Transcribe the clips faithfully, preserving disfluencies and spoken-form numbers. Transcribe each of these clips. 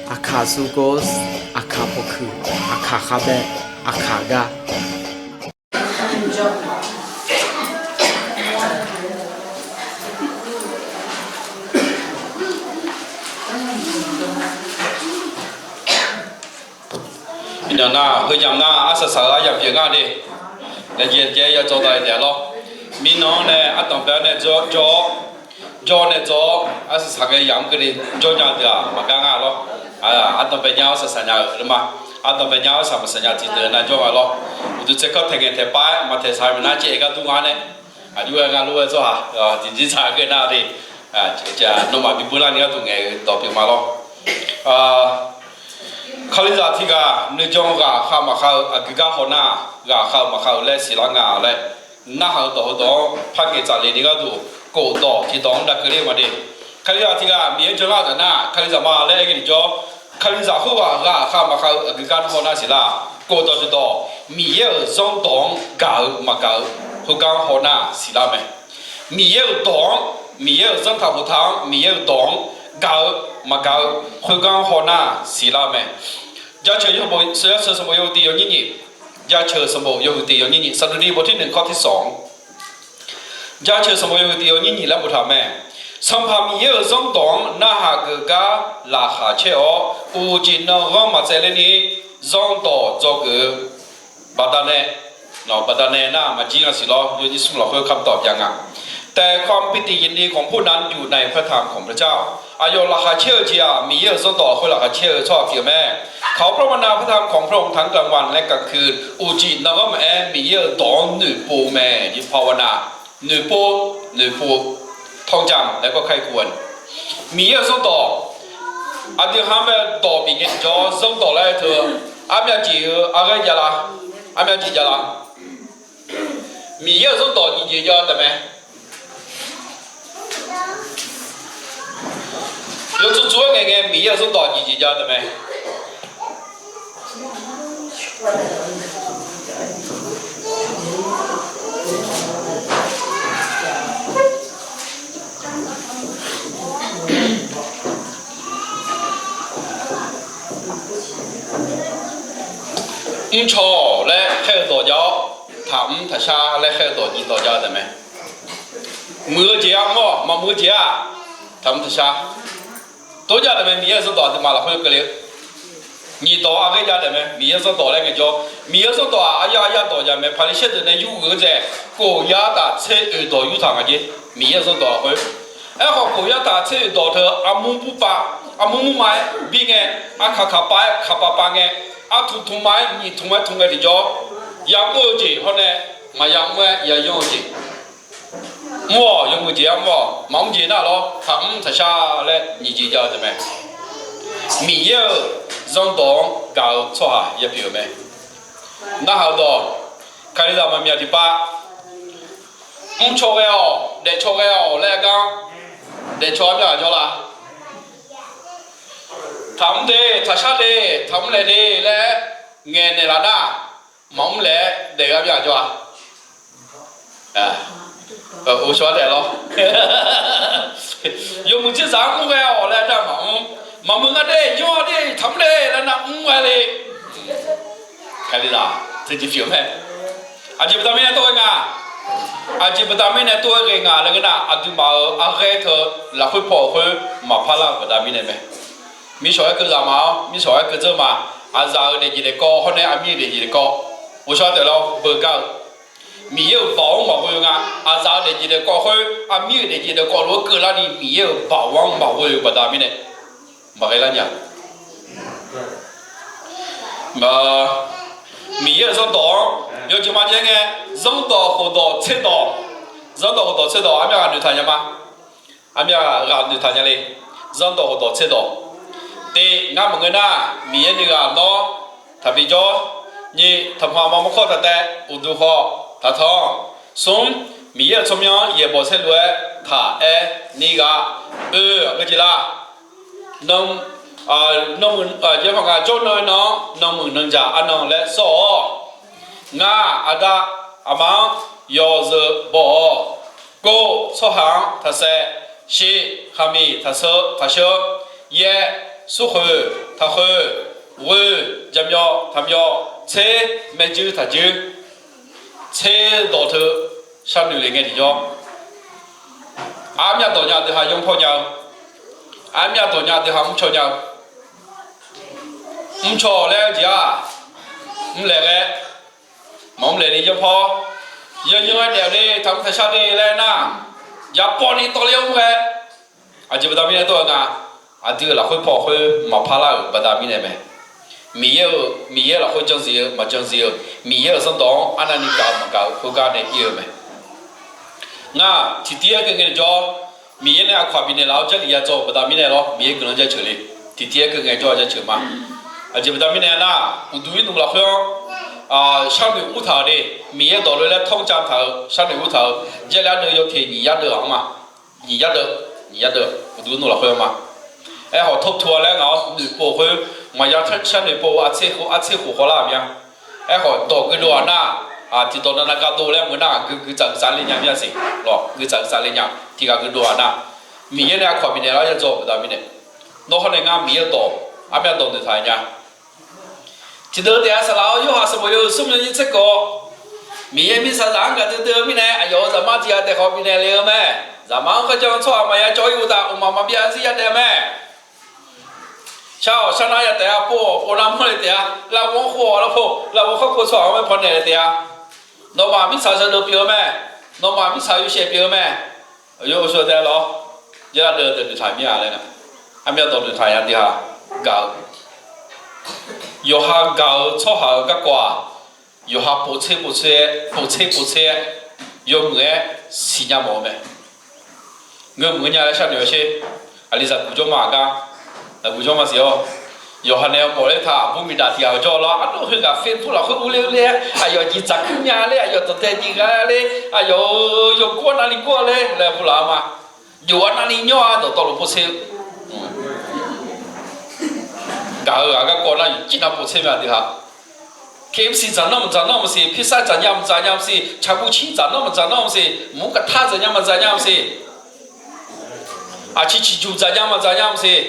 Aqkaq sukos, aqkaq pawqkuiq, aqkaq khavbaev, aqkaq gar. Iqnan nar, heuyamq nar arsaq saq-eu aryamq pyeuf ngar de. Laejae jae ya dzawr dav-eu taef-a lawr. Mirnan-anr nae ardanqbae-awr nae jawr-awr, jawr-awr nae dzawr-awr arsaq saq ngae yamq-anr keuvni jawr nya deuq-aq maqgar ngar lawr. Ardanqbae nya-awr saq saq nya-euq lawr ma. Ardanqbae nya-awr saq maqsaq nya tiqdeuq nar jawr nga lawr. Uqduq tsaerkanr taeq ngaeq taeq pav-aer maqtaeq saq-eu nar caev-aer gar dur nga nae. Aqjox-aer ngar lof-aer tsawrhaq tiqjir tsaq-eu ghae nar de. Nawmaf bi beular ni gharduq ngaeq-eu dawq pyeuf ma lawr. Kalizaq tiq ghaq nuijan ghaq khav maqkhav-eu aqgeu gar haw nar, ghaq khav-eu maqkhav-eu laer siqlar nga laer, narhaq-eu dawq heudawq-anr par ngaeq tsaf le ni gharduq, khofdawq tiqdawq-anr dav keuvler-eu ma de. Kalizaq tiq ghaq Miqyaer janlar-eu taf nar, Kalizaq ma laer aer ghae tiqjawr, Kalizaq khoerghaq ghaq khav maqkhav-eu aqgeu gar haw nar siqlar. Khofdawq tiqdawq, Miqyaer-euq zanrdawq-anr gaq-eu maqgaq-eu khoergar haw nar siqlar mae. Miqyaer-euq dawq-anr, Miqyaer-euq zanrtaq khoftaq-anr, Miqyaer-euq dawq-anr gaq-eu maqgaq-eu khoergar haw nar siqlar mae. Jaceuq sanqbof yawhuiq tiq yawnyir nyiq, Jaceuq sanqbof yawhuiq tiq yawnyir nyiq, Saqduqni bawtir naeq kawr tir sanq. Jaceuq sanqbof yawhuiq tiq yawnyir nyiq laer boftaq-euq mae. Sanqpaq Miqyaer-euq zanrdawq-anr narhaq geuf gar laqkhaq caer-awr, uqcif nanghanr maqtsaevler ni zanrdawq dzawgeuf-eu baqdanae, baqdanae nar maqjir nga siq lawr, yawnyir smr lafkhoer kamqtawf bya nga. แต่ความปิติยินดีของผู้นั้นอยู่ในพระธรรมของพระเจ้า Aqyawf laqkhaq caer-eu jeq-aq, Miqyaer-euq zanrdawq khoer laqkhaq caer-eu tsawrhaq pyeuf mae. เขาภาวนาพระธรรมของพระองค์ทั้งกลางวันและกลางคืน uqcif nanghanr maqaer Miqyaer-euq dawq-anr noeqpov mae. ภาวนา noeqpov, noeqpov, ท่องจำ laer gawrkar-ir kuv-a. Miqyaer-euq zanrdawq, aqdui kharmr bae dawq bif ngae tiqjawr zanrdawq laer teu, armyav jeq-eu arghaer jav la, armyav jeq jav la. Miqyaer-euq zanrdawq nyiq jeq jav-eu taef mae. Yawtsov tsov-aer ngae ngae Miqyaer-euq zanrdawq nyiq jeq jav-eu taef mae. Mrcaw-awq laer khaer-eu dawq jav-awr, taqmr taqshar laer khaer-eu dawq nyiq dawq jav-eu taef mae. Muiq-eu jeq-a mr-awq, maqmuiq-eu jeq-aq, taqmr taqshar. Tov jav taef mae. Miqyaer-euq zanrdawq aqduimaf lafkhoer keuvle-eu nyiq dawq arghaer jav taef mae. Miqyaer-euq zanrdawq laer ngaejawr, Miqyaer-euq zanrdawq-aq aryar aryar dawq jav mae. Paqliqsaer deuq nae yur uiq-eu dzaeq, khof yar taf tser oeq dawq yurtaq nga jer. Miqyaer-euq zanrdawq lafkhoer, aerkhawf khof yar taf tser oeq dawq teu armur burpav, armur murma-aer bir ngae, arkaq kaqpav-aer kaqpav pav ngae, artmq tmqma-aer nyiq tmq-aer tmq ngae tiqjawr, yamr-eu jeq hawr nae maqya mr-aer yayanr-eu jeq. Mr-awq, yawmuiq jeq-a mr-awq, maqmr jeq nar lawr, taqmr taqshar laer nyiq jeq jav-eu taef mae. Miqyaer-euq zanrdawq-anr gaq-eu tsawrhaq yapyeuf-eu mae. Narhaq-eu dawq, Kalizaq maqmyaq tiqpav, mrcaw ghae-awq, daefcaw ghae-awq laer gar, daefcaw armyaq jawr la. Taqmr de, taqshar de, taqmr laeq de laer ngaeqnaeq laf nar, maqmr laer daef-eu armyaq jawr-a. Uqshawr taef lawr. Yawmuiq tserzaq-anr mr ghae-awq laer nar maqmr, maqmuiq nga de, yawr de, taqmr de laer nar mr ghae le. Kalizaq teujeq pyeuf mae. Aqjeq baqda mirnae tov-aer nga, aqjeq baqda mirnae tov-aer ghae nga laer ngeur nar, aqduimaf-euq arghaer teu lafkhoer paw-euq khoer maqpar lar-euq baqda mirnae mae. Mirshawq-aer keuv zaq ma-awr, mirshawq-aer keuv dzeur ma. Aqzaq-euq daefjeq daefkawv hawr nae aqmir-euq daefjeq daefkawv, ghovshaw taef lawr beugar-eu Miqyaer-euq baoq-anr maqghoe nga. Aqzaq-euq daefjeq daefkawv khoer aqmir-euq daefjeq daefkawv lof-aer keuvlar ni Miqyaer-euq baoq-anr maqghoe-euq baqda mirnae maqghae lar nya. Miqyaer-euq zanrdawq-anr yawjeq ma jaev ngae, zanrdawq khofdawq tserdawq, zanrdawq khofdawq tserdawq armyaq ghaq noeqtaq nya ma. Armyaq ghaq noeqtaq nya le. Zanrdawq khofdawq tserdawq, tiq, ngar maqngeur nar, Miqyaer nuighaq nawr taqbi jawr. Nyiq, taqpaq ma mawrkawr taq taev, uqduq khawf taq tanq. Smr, Miqyaer-euq tsawrmyanr yaeqbawq saerlu-aer taq aer ni ghaq. Oe, aqgeu jeq la. Nan, nanmuiq, jawrnan-aer nan-anr nanmuiq nanjaq arnan laer sawr-awq. Ngar aqda aqma-anr yawzeu baw-awq. Kov, tsawrhaq-anr taqsaev. Shiv, khaqmiq taqsheu, taqsheu. Yaer, Smrkhoeq, taqkhoeq, ghoe, jaqmyawf, taqmyawf, tser, maerjuir, taqjuir, tser dawq teu sharnoeq le ngae tiqjawr. Armyav dawq nya deuq ha yanrpawr nya-eu, armyav dawq nya deuq ha mrcaw nya-eu. Mrcaw laer-eu jeq-aq, mrlaeq ghae, maqmr laeq ni yanrpawr, yanryanr-aer daef-eu de, taqmr taqshar de laer nar, yaqpawf ni tawv le-awr mr ghae. Aqjeq baqda mirnae tov-aer nga, aqdui-euq lafkhoer paw khoer maqpar lar-euq baqda mirnae mae. Miqyaer-euq, Miqyaer lafkhoer janzif-eu maqjanzif-eu, Miqyaer-euq zanrdawq-anr arnavni gaq-eu maqgaq-eu khoergar nae ir-eu mae. Ngar tiqtiv-aer keuv ngae jawr, Miqyaer nae aqkawq-aq bifnaeq laf-awr Jarlif ya dzaw-eu baqda mirnae lawr, Miqyaer guiqlanq jaceuq le. Tiqtiv-aer keuv ngae jawr-a jaceuq ma. Aqjeq baqda mirnae nar, uqduq irnmq lafkhoer-anr, sharnoeq urtaq-euq de, Miqyaer dawq lof laer tawr-anr cavtaq-euq sharnoeq urtaq-euq, Jarlif ardeuv yawteq nyiq yar deuv-aq-anr ma. Nyiq yar deuv, nyiq yar deuv uqduq irnmq lafkhoer-anr ma. Aerkhawf tawrtuq-a laer ngaq-awr noeqpov khoer, maqya sharnoeq pov-eu artser khof, artser khof khawvlar-euq mya. Aerkhawf dawq geudov-aq nar, tiqdawq navnav gardov laer meuq nar, gui guiqtsaq guiqtsaq le nya mya siq lawq, guiqtsaq guiqtsaq le nya. Tiqghaq geudov-aq nar, Miqyaer nae aqkawq bifnaeq lar ya dzaw-eu baqda mirnae, nawr hawr nae ngar Miqyaer-eu dawq armyav dawq noeqtaq nya. Tiqdeuq taef-a saqlaq-awr Yorhaq sanqbof yawhuiq smr yawnyir tser kawv, Miqyaer mirtsaqzaq-anr gaqdui dui-eu mirnae, aqyawf-euq zaqmar tiqghaq taef khawf bifnaeq le-eu mae. Zaqmar-anr kharjan-eu tsawrhaq maqya cawv-ir uqtaf, mqmaq maqbyav zir yadeuv mae. Shar-awq sharnar ya taef-a, pov-awq pov nar mawrle taef-a, lavghov-anr khov-awq lavpov, lavghov khar khov tsawrhaq-anr mae pawnaeq le taef-a. Nawmaf mirtsaq zaqdeuq pyeuf-eu mae. Nawmaf mirtsaq yawshaef pyeuf-eu mae. Aqyawf uqshoe taef lawr, yadeuv deuq noeqtaq mir-a laer nga. Armyav dawq noeqtaq nya deuq ha gaq-eu, yawqha gaq-eu tsawrhaq-euq garkawv-aq, yawqha povtser povtser-aer, povtser povtser-aer, yawmuiq-aer siqnya mawf-eu mae. Ngeur muiq-eu nya laer sharnoeq-awr sher. Aqli zaqguq jawr ma gar, zaqguq jawr ma siq-awr, yawqha nae mawf ler taq aqbur miqdaq tiq ghaq-euq jawr lar, ardov khoerghaq Facebook lafkhoer urler urler-aer, aqyawf jeq dzaqkuir nya ler, aqyawf dawqdae jeq gha ler, aqyawf-euq yawgor navni gor-a ler laer bur laf-a ma. Jov-ar navni nyawr-a dawqtawvluf povtser-eu gaq-eu ghaq garkawv nar yawqjir nav povtser mae aqdui ha. K M C dzaq nanr maqdzaq nanr maqsiq, pirsar dzaq nya maqdzaq nya maqsiq, tsaqbuv cir dzaq nanr maqdzaq nanr maqsiq, mqmr kaqtar dzaq nya maqdzaq nya maqsiq, aqciq ciqjuq dzaq nya maqdzaq nya maqsiq.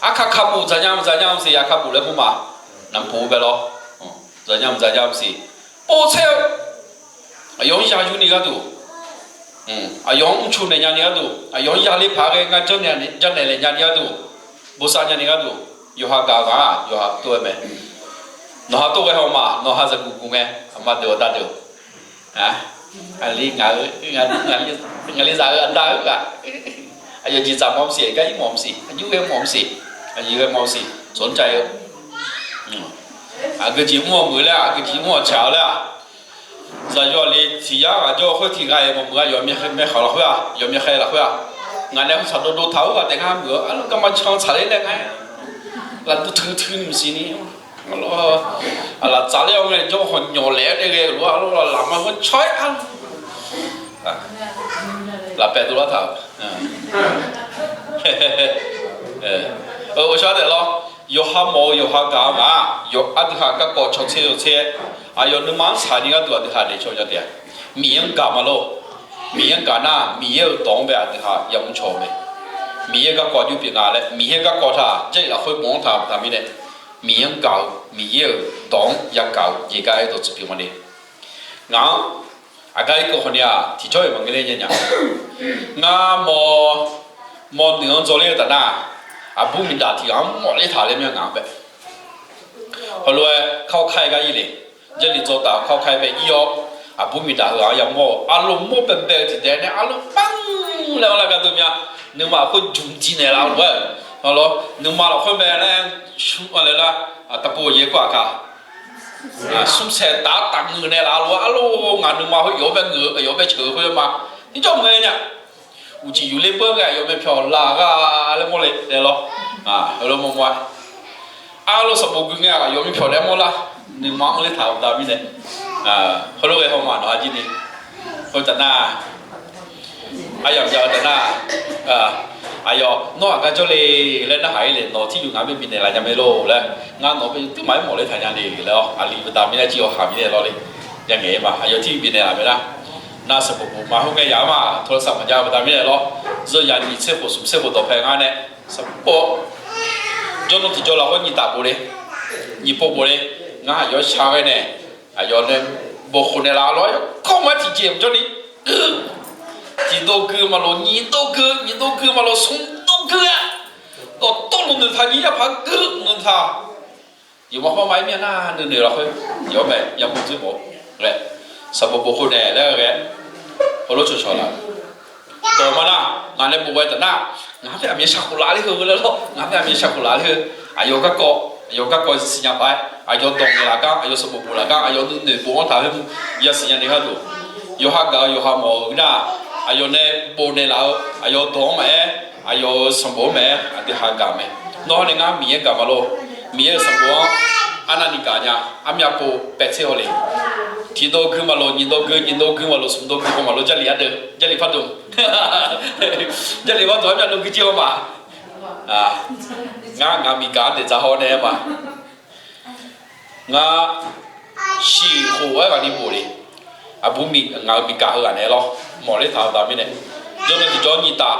Arkaq kaqbuf dzaq nya maqdzaq nya maqsiq, ya kaqbuf laer kur ma. Naqpuq bae lawr, dzaq nya maqdzaq nya maqsiq, povtser-eu aqyawf-anr ya yurni gharduq, aqyawf-anr mrcu naeq nyani gharduq, aqyawf-anr yaler paq ghae ngar janrnaeq laeq nyani gharduq, bosav nyani gharduq, yawqha gaq-eu ghaq-aq yawqha tov-aer mae. Nawqha tov ghae haw ma, nawqha zaqguq guq ngae, aqma deuq aqda deuq, aqli ngaq-eu, ngaqli zaq-eu aqda-eu ghaq, aqyawf jeq dzaq mawf maqsiq, gar ir mawf maqsiq, aqyuif ghae mawf maqsiq, aqyuif ghae mawf maqsiq, tsawrnr cav-eu, aqgeujeq mr-awq muiq laer, aqgeujeq mr-awq tsaq-eu laer-aq, zaqyo aqli tiq yar ghaq jawr khoer tiq ghaq-iq mawf muiq-a, yawf myav khaeq lafkhoer-aq, yawf myav khaeq lafkhoer-aq, ngaq nae hawtsaq dovdov taq-awr ghaq taef ngar muiq-eu arluf garma can tsaqler laer nga, lafduq tuiq tuiq ni maqsiq ni, aqlaf tsaqler-awr ngae jawr khawf nyawq laef-aer nae ghae-euq lof-aer arluf lafma ghanr caw-aer arluf lafpaeq dovlar taq-euq. Ghovshaw daef lawr, yawqha mawf-eu yawqha gaq-eu ghaq-aq, yawqha aqdui ha garkawv cawtser yawtser-aer, aqyawf nuima-anr tsaqni gharduq aqdui ha daefcaw nya taef-a. Miqyaer-anr gaq ma lor. Miqyaer-anr gaq nar, Miqyaer-euq dawq-anr bae aqdui ha yamr caw-eu mae. Miqyaer garkawv aqjox pyeuf nga laer, Miqyaer garkawv taq, Jarlif lafkhoer bawq-anr taq baqda mirnae, Miqyaer-anr gaq-eu, Miqyaer-euq dawq-anr yagaq-eu jeq gar aer dawqtsuif pyeuf ma de. Ngaq-anr aqgar irkeuv khawf ni-aq, tiqjawr-iq maqngeur ler nya nya. Ngar mawq, mawq noeq-anr dzawler-eu taf nar, aqbur miqdaq tiq ghaq-anr mawf ler taq laer myanr ngaq-anr bae. Heulof-aer kar-awr kar-aer gar ir le. Jarlif dzaw taf-eu kar-awr kar-aer bae ir-awr, aqbur miqdaq heu-aq yamawr-eu arluf mawr baebae-eu tiqdaev nae arluf panr laer-awr lar gar dov mya. Nuima khoer jmq diq naeq laf-eu lof-aer, lawr, nuima lafkhoer mae laer, shmr-a laer lar, taqpov yaer kur-aq ka. Smrsaeq taf-awr taf ngeuq naeq laf-eu lof-aer arluf ngaq nuima khoer yawf-awr bae ngeuq-eu yawf-awr bae ceuq-eu khoer ma. Irjawr maqaer nya. Uqcif yufler beur ghae aqyawf myavpyawq laf gha laer mawrle laer lawr. Heulof mawrmawr-aer, arluf sanqbof gui ngae aqyawf myavpyawq laer mawrlar. Nuima-anr ler taq-euq baqda mirnae, heulof ghae haw ma nawq-a jir ni. Khoertav nar, aryamq jav-eu taef nar, aqyawf nawr aqgar jawrle laer narhaq-ir le, nawq tirluf ngaq-anr bae bifnaeq laf nya mae lor laer, ngar nawq-anr bae yawtuir maqaer mawf ler taq nya le laer-awr, aqli baqda mirnae jir yawhaq mirnae lawr le. Yangaeq-ir ma, aqyawf tirluf bifnaeq laf mae nar, nar sanqbof bof ma khoerngae yaq-anr ma, โทรศัพท์ maqjav-eu baqda mirnae lawr, zeuryaq nyiq tser khof smq tser khof dawqpae ngar nae Sanqbof jawrnan tiqjawr lafkhoer nyiq taf bof le, nyiq pov bof le. Ngar aqyawf shar ghae nae, aqyawf nae bof khof naeqlaf lawr, yawkawr ma-aer tiqjeq jawrni, tiqdov gui maqlof nyiq dov gui, nyiq dov gui maqlof smq dov gui-a. Dawqtawvluf noeqtaq nyiq yarpaq gui noeqtaq. Yawqma khawr ma-aer mir-a nar nuinoeq lafkhoer, yawf mae yamawr dzoer mawf-eu ghae, sanqbof bof khof naeq laer ghae, heulof cawqcawq laf dawq ma nar, ngaq nae bof ghae taf nar, ngaq-anr taef aqmyan shaqkhof laf ler-eu laer lawr, ngaq-anr taef aqmyan shaqkhof laf ler-eu, aqyawf garkawv, aqyawf garkawv siqnya paq-aer, aqyawf dawq ngaeq laf gar, aqyawf sanqbof bof laf gar, aqyawf nuinoeq bof-anr taq khoer mu yasiq nya ni gharduq, yawqha gaq-eu yawqha mawf-euq nar, aqyawf nae bof naeqlaf-eu aqyawf dawq-anr maqaer, aqyawf-euq sanqbof-anr maqaer, aqdui ha gaq mae. Nawr nae ngar Miqyaer gaq ma lor. Miqyaer-euq sanqbof-anr arnav ni gaq nya, armyav pov paev tser haw le. Tiqdov gui maqlof nyiq dov gui, nyiq dov gui maqlof smq dov gui haw maqlof, Jarlif ardeuv, Jarlif pardmq, Jarlif pardmq armyav dov gui jir haw ma. Ngar ngaq miqgaq-anr daeqdzaq haw nae ma. Ngar shiq khof-aer ghaq ni bof le. Aqbur ngaq-euq miqgaq heughaq naeq lawr, mawf ler taq-eu taf mirnae, jawrnan tiqjawr nyiq taf,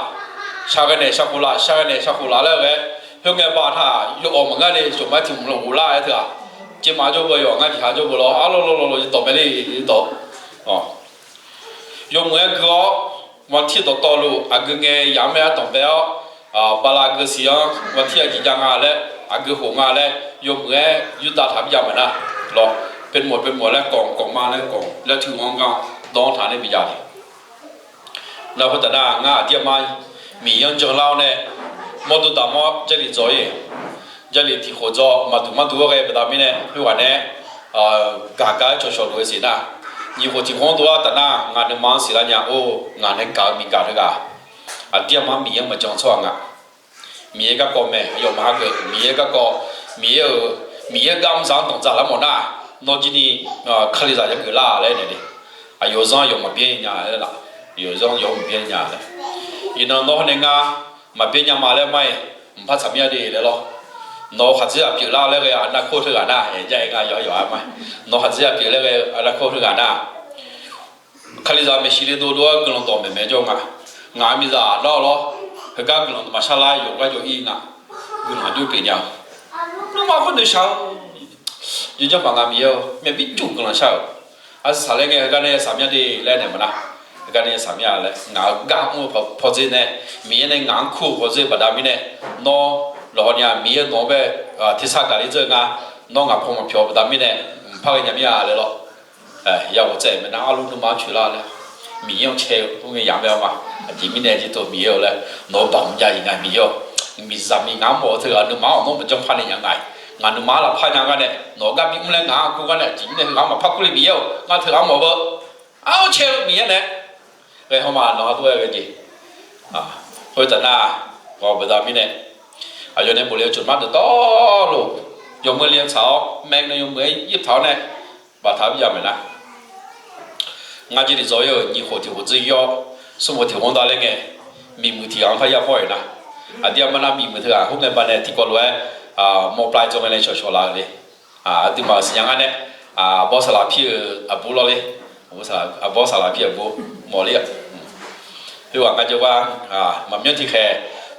shar ghae naeq shaqkhof laf, shar ghae naeq shaqkhof laf laer ghae, khoerngae baftaq yawawq maqngar le, shawqma tiq mq lawq ghoflar-aer teu-aq, jema jawr beu yawqha ngar tiqha jawr beu lawr, arlawr lawr lawr lawr yawdawq mae le, yawdawq. Yawmuiq-aer gui-awr, vantir dawqtawvluf aqgeu ngae yamq-anr mae ardanq bae-awr, bala geusiq-anr vantir aqjeq jav nga laer, aqgeu khof nga laer, yawmuiq-aer yurdav taq bi jav maqnar. Lawr, paeqmawf paeqmawf laer kawq kawq ma laer kawq laer tui-anr gar dawr taq nae bi jav le. Nar khoertav nar ngar aqdir aqma Miqyaer-anr janlar-awr nae, mawrdo daq mawr Jarlif dzaw-ir. Jarlif tiq khof dzaw maqduq marduq-aer ghae baqda mirnae khoerghaq nae gaq gaq-aer cawqcawq luf-eu siq nar, nyiq khof tiq khof-anr dov-ar taf nar ngaq nuima-anr siqlar nya-or, ngaq nae gaq-eu miqgaq teughaq, aqdir aqma Miqyaer-anr maqjan tsawrhaq nga. Miqyaer garkawv mae, aqyawf maqha geuf. Miqyaer garkawv, Miqyaer-euq, Miqyaer-euq gar mr zaq-anr danqdzaq lar mawf nar, nawr jir ni Kalizaq yageuf lar laer naeq le. Aqyawf zanr aqyawf maqbyaer nya laer laf, aqyawf zanr aqyawf maqbyaer nya laer. Iqnan nawr nae ngar maqbyaer nya ma laer mar-iq, mqpar tsaq mir-a de laer lawr. Nawq-eu khaqdzerzaq pyeuflar laer ghae-aq, aqnav kor teughaq nar-aer jar-aer ngar yawqha yawqha mar. Nawq-eu khaqdzerzaq pyeuf laer ghae-eu aqnav kor teughaq nar, Kalizaq maeqshi le dovdov-aer guiqlanq dawq maeqmaeq jawr nga. Ngaq-euq miqzaq nar-awr lawr, heugar guiqlanq maqshar lar yawqgar yawq-ir nga. Guiqlanq jawr pyeuf nya-eu, nuima khoer noeqshaq-eu, yawjanr paq nga Miqyaer-eu myavbir jov guiqlanq shar-euq. Arsaq laer ngae heugar nae saq mya de laer naeq maqnar, heugar nae saq mya laer ngaq-euq gar mr-eu pawdzer nae, Miqyaer nae ngaq-anr kur-eu pawdzer baqda mirnae, nawr lawqhaw nya Miqyaer nawq-anr bae tersar gaqler dzeur nga. Nawr ngaq paw maqpyawq baqda mirnae, mqpar ghae nya mir-a laer lawr. Yaghawq tsaev maeqnar arluf nuima-anr coeqlar laer, Miqyaer-anr cae-eu khoerngae yamq mae-awr ma. Aqjeq mirnae jir tov Miqyaer-eu laer, nawq-eu baq mq jav-iq nga Miqyaer-awq. Miqzaq miqnga-anr mawf-eu teughaq nuima-anr nawr maqjanr par nae nya nga-iq. Ngaq nuima-anr lafpar nya gar nae nawq-eu gar bimr laer ngaq-anr kur gar nae aqjeq mirnae heughaq-anr maqpar kur le Miqyaer-awq. Ngar teughaq-anr mawf beu, ar-awr cae-eu Miqyaer nae ghae haw ma nawq-anr tov-aer ghae jeq. Khoertav nar, ghawq baqda mirnae, aqyawf nae bof le-eu tsawrmyanr dawqtawvluf, yawmuiq le-anr tsaq-awr mae nae yawmuiq-aer yir taq-awr nae, baftaq-aer bi jav maeqnar. Ngar Jarlif dzaw-ir-euq nyiq khof tiq khof dzer-awr, smr khof tiq khof-anr dav laer ngae, miqmuiq tiq ghaq-anr par yar mawr-iq nar, aqdir aqma nar miqmuiq teughaq khoerngae baqdanae tiqkawv lof-aer mawr plavdzaw ngae nae cawqcawq laf-eu le. Aqduimaf-euq siqnya ngar nae, aqbawr saqlaq pir-euq aqbur lawr le. Aqbawr saqlaq pir aqbur mawf ler-a. Khoerghaq ngar jawrgar maqmyanr tiqkhaeq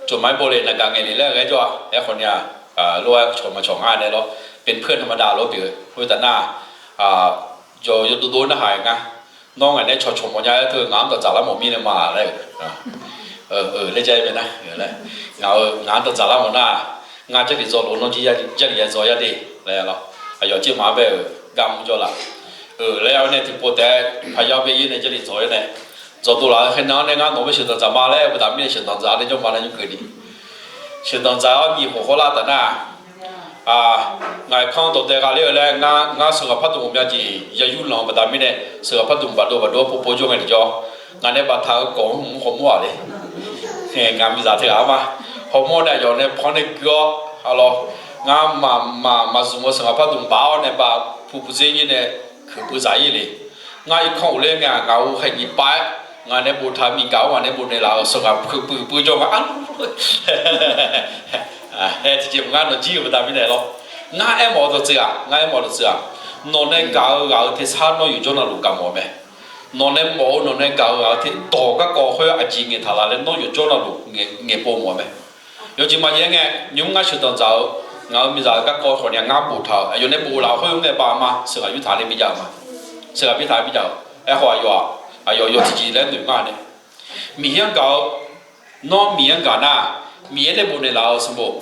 tsawrmyanr-aer bov le naqgaq ngaeq le laer ghae jawr-a. Aerkhawf ni-aq, lof-aer cawq maqcawq ngar nae lawr, เป็นเพื่อนธรรมดา lof pyeuf-eu khoertav nar, yawdov dov narhaq-aer ngar, nawr ngaq nae cawqcawq mawf nya-aer teu ngaq-anr danqdzaq lar mawf mirnae ma laer-eu laer jar-aer bae nar, ngaq-euq ngaq-anr danqdzaq lar mawf nar, ngar Jarlif dzaw lof-eu nawr jir Jarlif ya dzaw yar de laer lawr. Aqyawf jir ma-anr bae-euq gar mr jawr laf-eu laer-awr nae tiqpov taef-aer paq yar bae-ir nae Jarlif dzaw-ir nae, dzaw dov laf-eu khaernan-anr nae ngar nawq-anr bae sheuqdanq dzaq ma laer-eu baqda mirnae sheuqdanq dzaq-awr nae jawr ma laer nymr keuv ni. Sheuqdanq dzaq-awr nyiq khof khawr lar taf nar, ngaq-euq kanr dawqdae gha ler-eu laer ngar, ngar sheuqghaq pardmq ghawqmya jeq ya yurlanq-eu baqda mirnae, sheuqghaq pardmq baqdov baqdov-awr povpov jawr ngae tiqjawr, ngaq nae baftaq-eu kawq-anr hmq hawmawr-aq le. Ngaq miqzaq teughaq-anr ma, hawmawr nae aqyawf nae panr nae gui-awr, aqlawr, ngar maqmaq maqzmq-eu sheuqghaq pardmq baf-awr nae bav puq puq dzer-ir nae, keuq puq zaq-ir le. Ngar irkanr ghofler ngae-aq, ngaq-euq khaeq nyiq pav-aer ngaq nae boftaq-eu miqgaq-anr ngaq nae bof naeqlaf-euq sheuqghaq keuq puq puq jawr nga. Hae tiqjeq mq ngar nawq jir-eu baqda mirnae lawr. Ngar aermawf-eu dawqtsuif-aq, ngar aermawf-eu dawqtsuif-aq, nawq nae gaq-eu ghaq-euq tersar nawr yawqjawr navluf gaq mawf-eu mae. Nawq nae mawf-eu nawq nae gaq-eu ghaq-euq terdawq garkawv khoer aqjeq ngaeqtaq laf laer nawr yawqjawr navluf ngaeq, ngaeqpov mawf-eu mae. Yawjeq maqjav-aer ngae, nymr ngar sheuqdanq dzaq-eu, ngaq-euq miqzaq-euq garkawv khawf ni ngar boftaq-euq, aqyawf nae bof laf-eu khoer-eu ngae baq ma, sheuqghaq yurtaq le bijav-euq ma. Sheuqghaq bifta le bijav-euq. Aerkhawf aqyawf-aq, aqyawf yawtiqjeq laer noeq ngar nae, Miqyaer-anr gaq-eu, nawr Miqyaer-anr gaq nar, Miqyaer nae bof naeqlaf-eu sanqbof,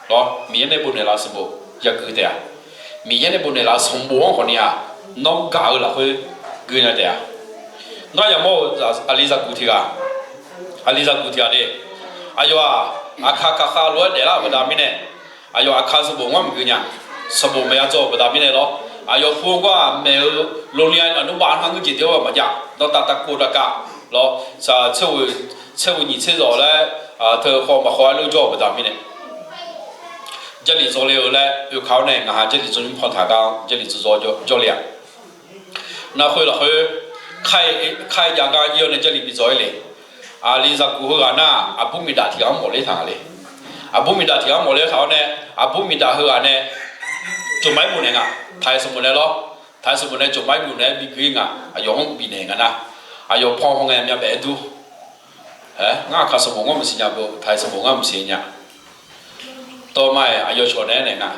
lawr, Miqyaer nae bof naeqlaf-eu sanqbof yagui taef-a. Miqyaer nae bof naeqlaf-eu sanqbof-anr khawf ni-aq, nawr gaq-eu lafkhoer gui nya taef-a. Nawr yamawr-eu aqli zaqguq tiq ghaq, aqli zaqguq tiq ghaq de, aqyawf-aq, aqkaq kaqkhav lof-aer daeflar-euq baqda mirnae, aqyawf aqkaq sanqbof ngar maqgui nya. Sanqbof maeq ya dzaw-euq baqda mirnae lawr, aqyawf pu-eu gar-aq maeq-eu lawrni-a aqnurbaf ngar ngeur jeq de-awr maqjav, dawqtaf taf kof daqkav lawr, tser ghoeq nyiq tser zawq laer, teu khawf maqkhawf-aer lof jawr-euq baqda mirnae, Jarlif dzaw le-eu laer oekaq-awr nae ngaq ha Jarlif dzaw nymr pantaq gar Jarlif dzaw dzaw jawr le-aq. Nar khoer lafkhoer, kar-eu jav gar ir-awr nae Jarlif bidzaw-ir le. Aqli zaqguq heughaq nar, aqbur miqdaf tiq ghaq-anr mawf ler taq nga le. Aqbur miqdaf tiq ghaq-anr mawf ler taq-awr nae, aqbur miqdaf heughaq nae jmqmaf-aer bof naeq nga. Taq-euq sanqbof nae lawr, taq-euq sanqbof nae jmqmaf-aer bof naeq-aer bigui nga, aqyawf-anr bifnaeq nga nar, aqyawf pan haw ngae myavbaef-aer dur. Aer, ngar aqkaq sanqbof ngar maqsiq nya beu, taq-euq sanqbof ngar maqsiq nya. Dawqma-iq aqyawf cawq naeq-aer naeq nga.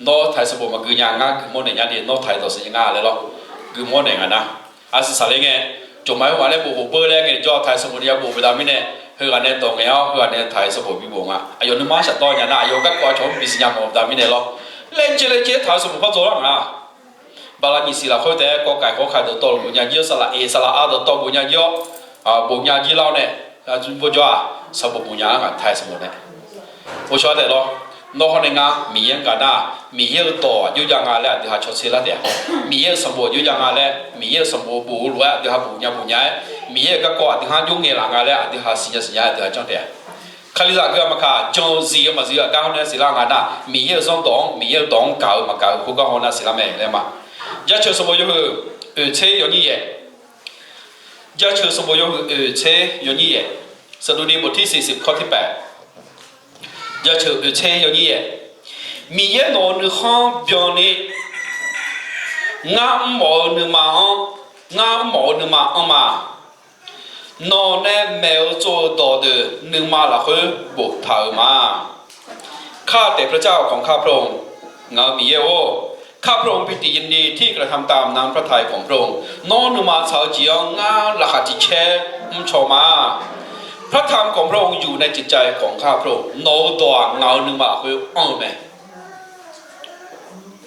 Nawr taq-euq sanqbof maqgui nya, ngar guimawr naeq nya de, nawr taq-euq dawq siqnya nga laer lawr, guimawr naeq nga nar, aqsiq saqler ngae, jmqmaf-aer ghaq laer bof khof beur laer ngaejawr, taq-euq sanqbof ni ya bof baqda mirnae, heughaq nae dawq ngaeq-awr heughaq nae taq-euq sanqbof bibof nga. Aqyawf nuima shafdawr nya nar, aqyawf garkawv aqcawq-anr bisiq nya mawf-eu baqda mirnae lawr, laer caev laer caev taq-euq sanqbof par dzaw lar nga. Bala nyiq siq lafkhoer taef-aer kawv kaiq kawv kaiq dawqtawvluf bof nya jir-awr, saqlaq eq saqlaq ar dawqtawv bof nya jir-awr, bof nya jir lar-awr nae, bawjawr-aq sanqbof bof nya-a ngaq taq-euq sanqbof nae. Ghovshaw taef lawr, nawr hawr nae ngar Miqyaer-anr gaq nar, Miqyaer-euq dawq aqjox jav nga laer aqdui ha cawtser lar taef-a. Miqyaer-euq sanqbof aqjox jav nga laer, Miqyaer-euq sanqbof bof-eu lof-aer aqdui ha bof nya bof nya-aer, Miqyaer-euq garkawv aqdui ha-anr jawr ngaeq laf nga laer aqdui ha siqnya siqnya-aer aqdui ha janr taef-a. Kalizaq gui-aq maqkaq, jan-eu zif-eu maqzif-eu aqgar hawr nae siqlar nga nar, Miqyaer-euq zanrdawq-anr, Miqyaer-euq dawq-anr gaq-eu maqgaq-eu khoergar haw nar siqlar mae laer ma. Jaceuq sanqbof yawhuiq oeq tser yawnyir yaef. Jaceuq sanqbof yawhuiq oeq tser yawnyir yaef. สดุดีบทที่สี่สิบ ข้อที่แปด. Jaceuq oeq tser yawnyir yaef. Miqyaer nawq-euq nuikhanr byanni, ngar mrmawf-eu nuima-anr, ngar mrmawf-eu nuima anr ma. Nawq nae maeq-eu tsov-eu dawq deuq nuima lafkhoer boftaq-euq ma. ข้าแต่พระเจ้าของข้าพระองค์ ngaq-euq Miqyaer-or, ข้าพระองค์ปิติยินดีที่กระทำตามน้ำพระทัยของพระองค์ nawr nuima tsaq-eu jeq-anr ngar laqkhaq tiq caer mrcaw ma. พระธรรมของพระองค์อยู่ในจิตใจของข้าพระองค์ nawq-euq dawq-aq ngaq-euq nuima lafkhoer anr-eu mae.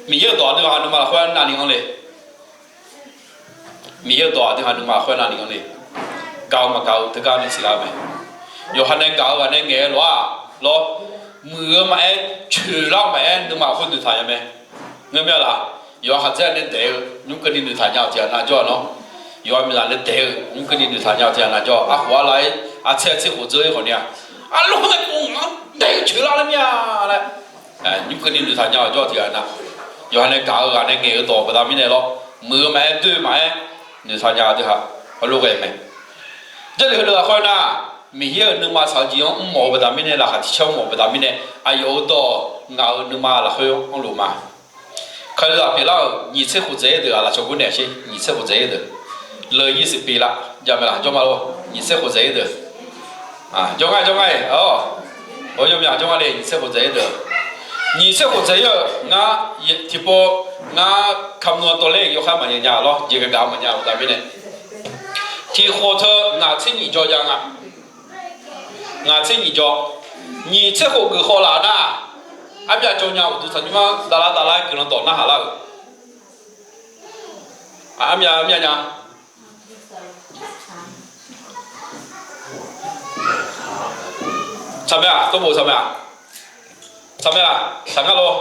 Miqyaer-euq dawq aqdui ha nuima lafkhoer navni anr le. Miqyaer-euq dawq aqdui ha nuima lafkhoer navni anr le. Gaq-eu maqgaq-eu teugar nae siqlar-eu mae. Yawqha nae gaq-eu ghaq nae ngaeq-eu lof-aq lawr, muiq-eu maqaer, coeqlar-eu maqaer nuima lafkhoer noeqtaq nya mae. Ngeur mir-a laf, yawqha khaqdzer nae daeq-eu nymr keuvni noeqtaq nya-awq tiq ghaq nav jawr-a nawr. Yawqha miqzaq nae daeq-eu nymr keuvni noeqtaq nya-awq tiq ghaq nav jawr-a. Arkhof arla-ir, artser artser khof dzeur-ir khawf ni-a, arlawr nae kov-anr daeq-eu coeqlar ler mir-a laer nymr keuvni noeqtaq nya-awq jawr-a tiq ghaq nav. Yawqha nae gaq-eu ghaq nae ngaeq-eu dawq baqda mirnae lawr, muiq-eu maqaer, doer-eu maqaer, noeqtaq nya-eu deuq ha, heulof ghae mae. Jarlif heulof-aq khoer nar, Miqyaer-euq nuima tsaq-eu jeq-anr mrmawf-eu baqda mirnae, laqkhaq tiq caer mrmawf-eu baqda mirnae, aqyawf-euq dawq ngaq-euq nuima lafkhoer anrluf ma. Kalizaq pyeuflar-euq nyiq tser khof dzaeq-ir deuq-aq, lafcawq gur naeq sher, nyiq tser khof dzaeq-ir deuq, leuq yir siq pyeuflar, jamaeq laf jawr ma lor, nyiq tser khof dzaeq-ir deuq. Jawr ngar jawr ngar-iq, or, or yawmyaq jawr ngar le, nyiq tser khof dzaeq-ir deuq. Nyiq tser khof dzaeq-ir-euq ngar, tiqpov ngar kamq-a tawv ler yawkhav maqnyaef nya lawr, jeq gaq gaq maqnya-euq baqda mirnae, tiq khof teu ngaq tser nyiq jawr jav nga. Ngaq tser nyiq jawr, nyiq tser khof geuf khawf laf nar, armyav jawr nya uqduq taqnymr-anr davlar davlar-aer guiqlanq dawq narhaq lar-euq. Armyav armyav nya. Tsaq mae-aq, tawrbof tsaq mae-aq. Tsaq mae-aq, tsaq ngar lor.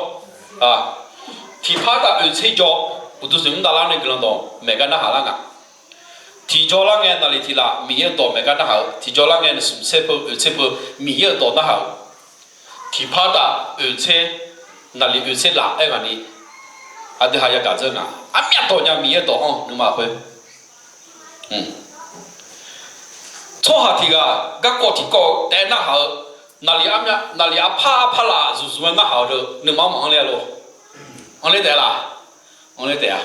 Tiqpar taf oeq tser jawr, uqduq taqnymr davlar nae guiqlanq dawq maeq gar narhaq lar nga. Tiqjawr lar ngae naqliq tiq laf Miqyaer-euq dawq maeq gar narhaq-eu, tiqjawr lar ngae naqsmq tser peu oeq tser peu Miqyaer-euq dawq narhaq-euq. Tiqpar taf oeq tser, naqliq oeq tser laf-aer ghaq ni, aqdui ha yagaq dzeur nga. Armyav dawq nya Miqyaer-euq dawq-anr nuima khoer. Tsawrhaq tiq ghaq garkawv tiqkawv-eu taef narhaq-eu, naqliq armyav, naqliq arpar arpar laf zmqzmq-aer narhaq-eu deuq nuima-anr maqanr ler-a lor. Anr ler taef-a laf. Anr ler taef-a.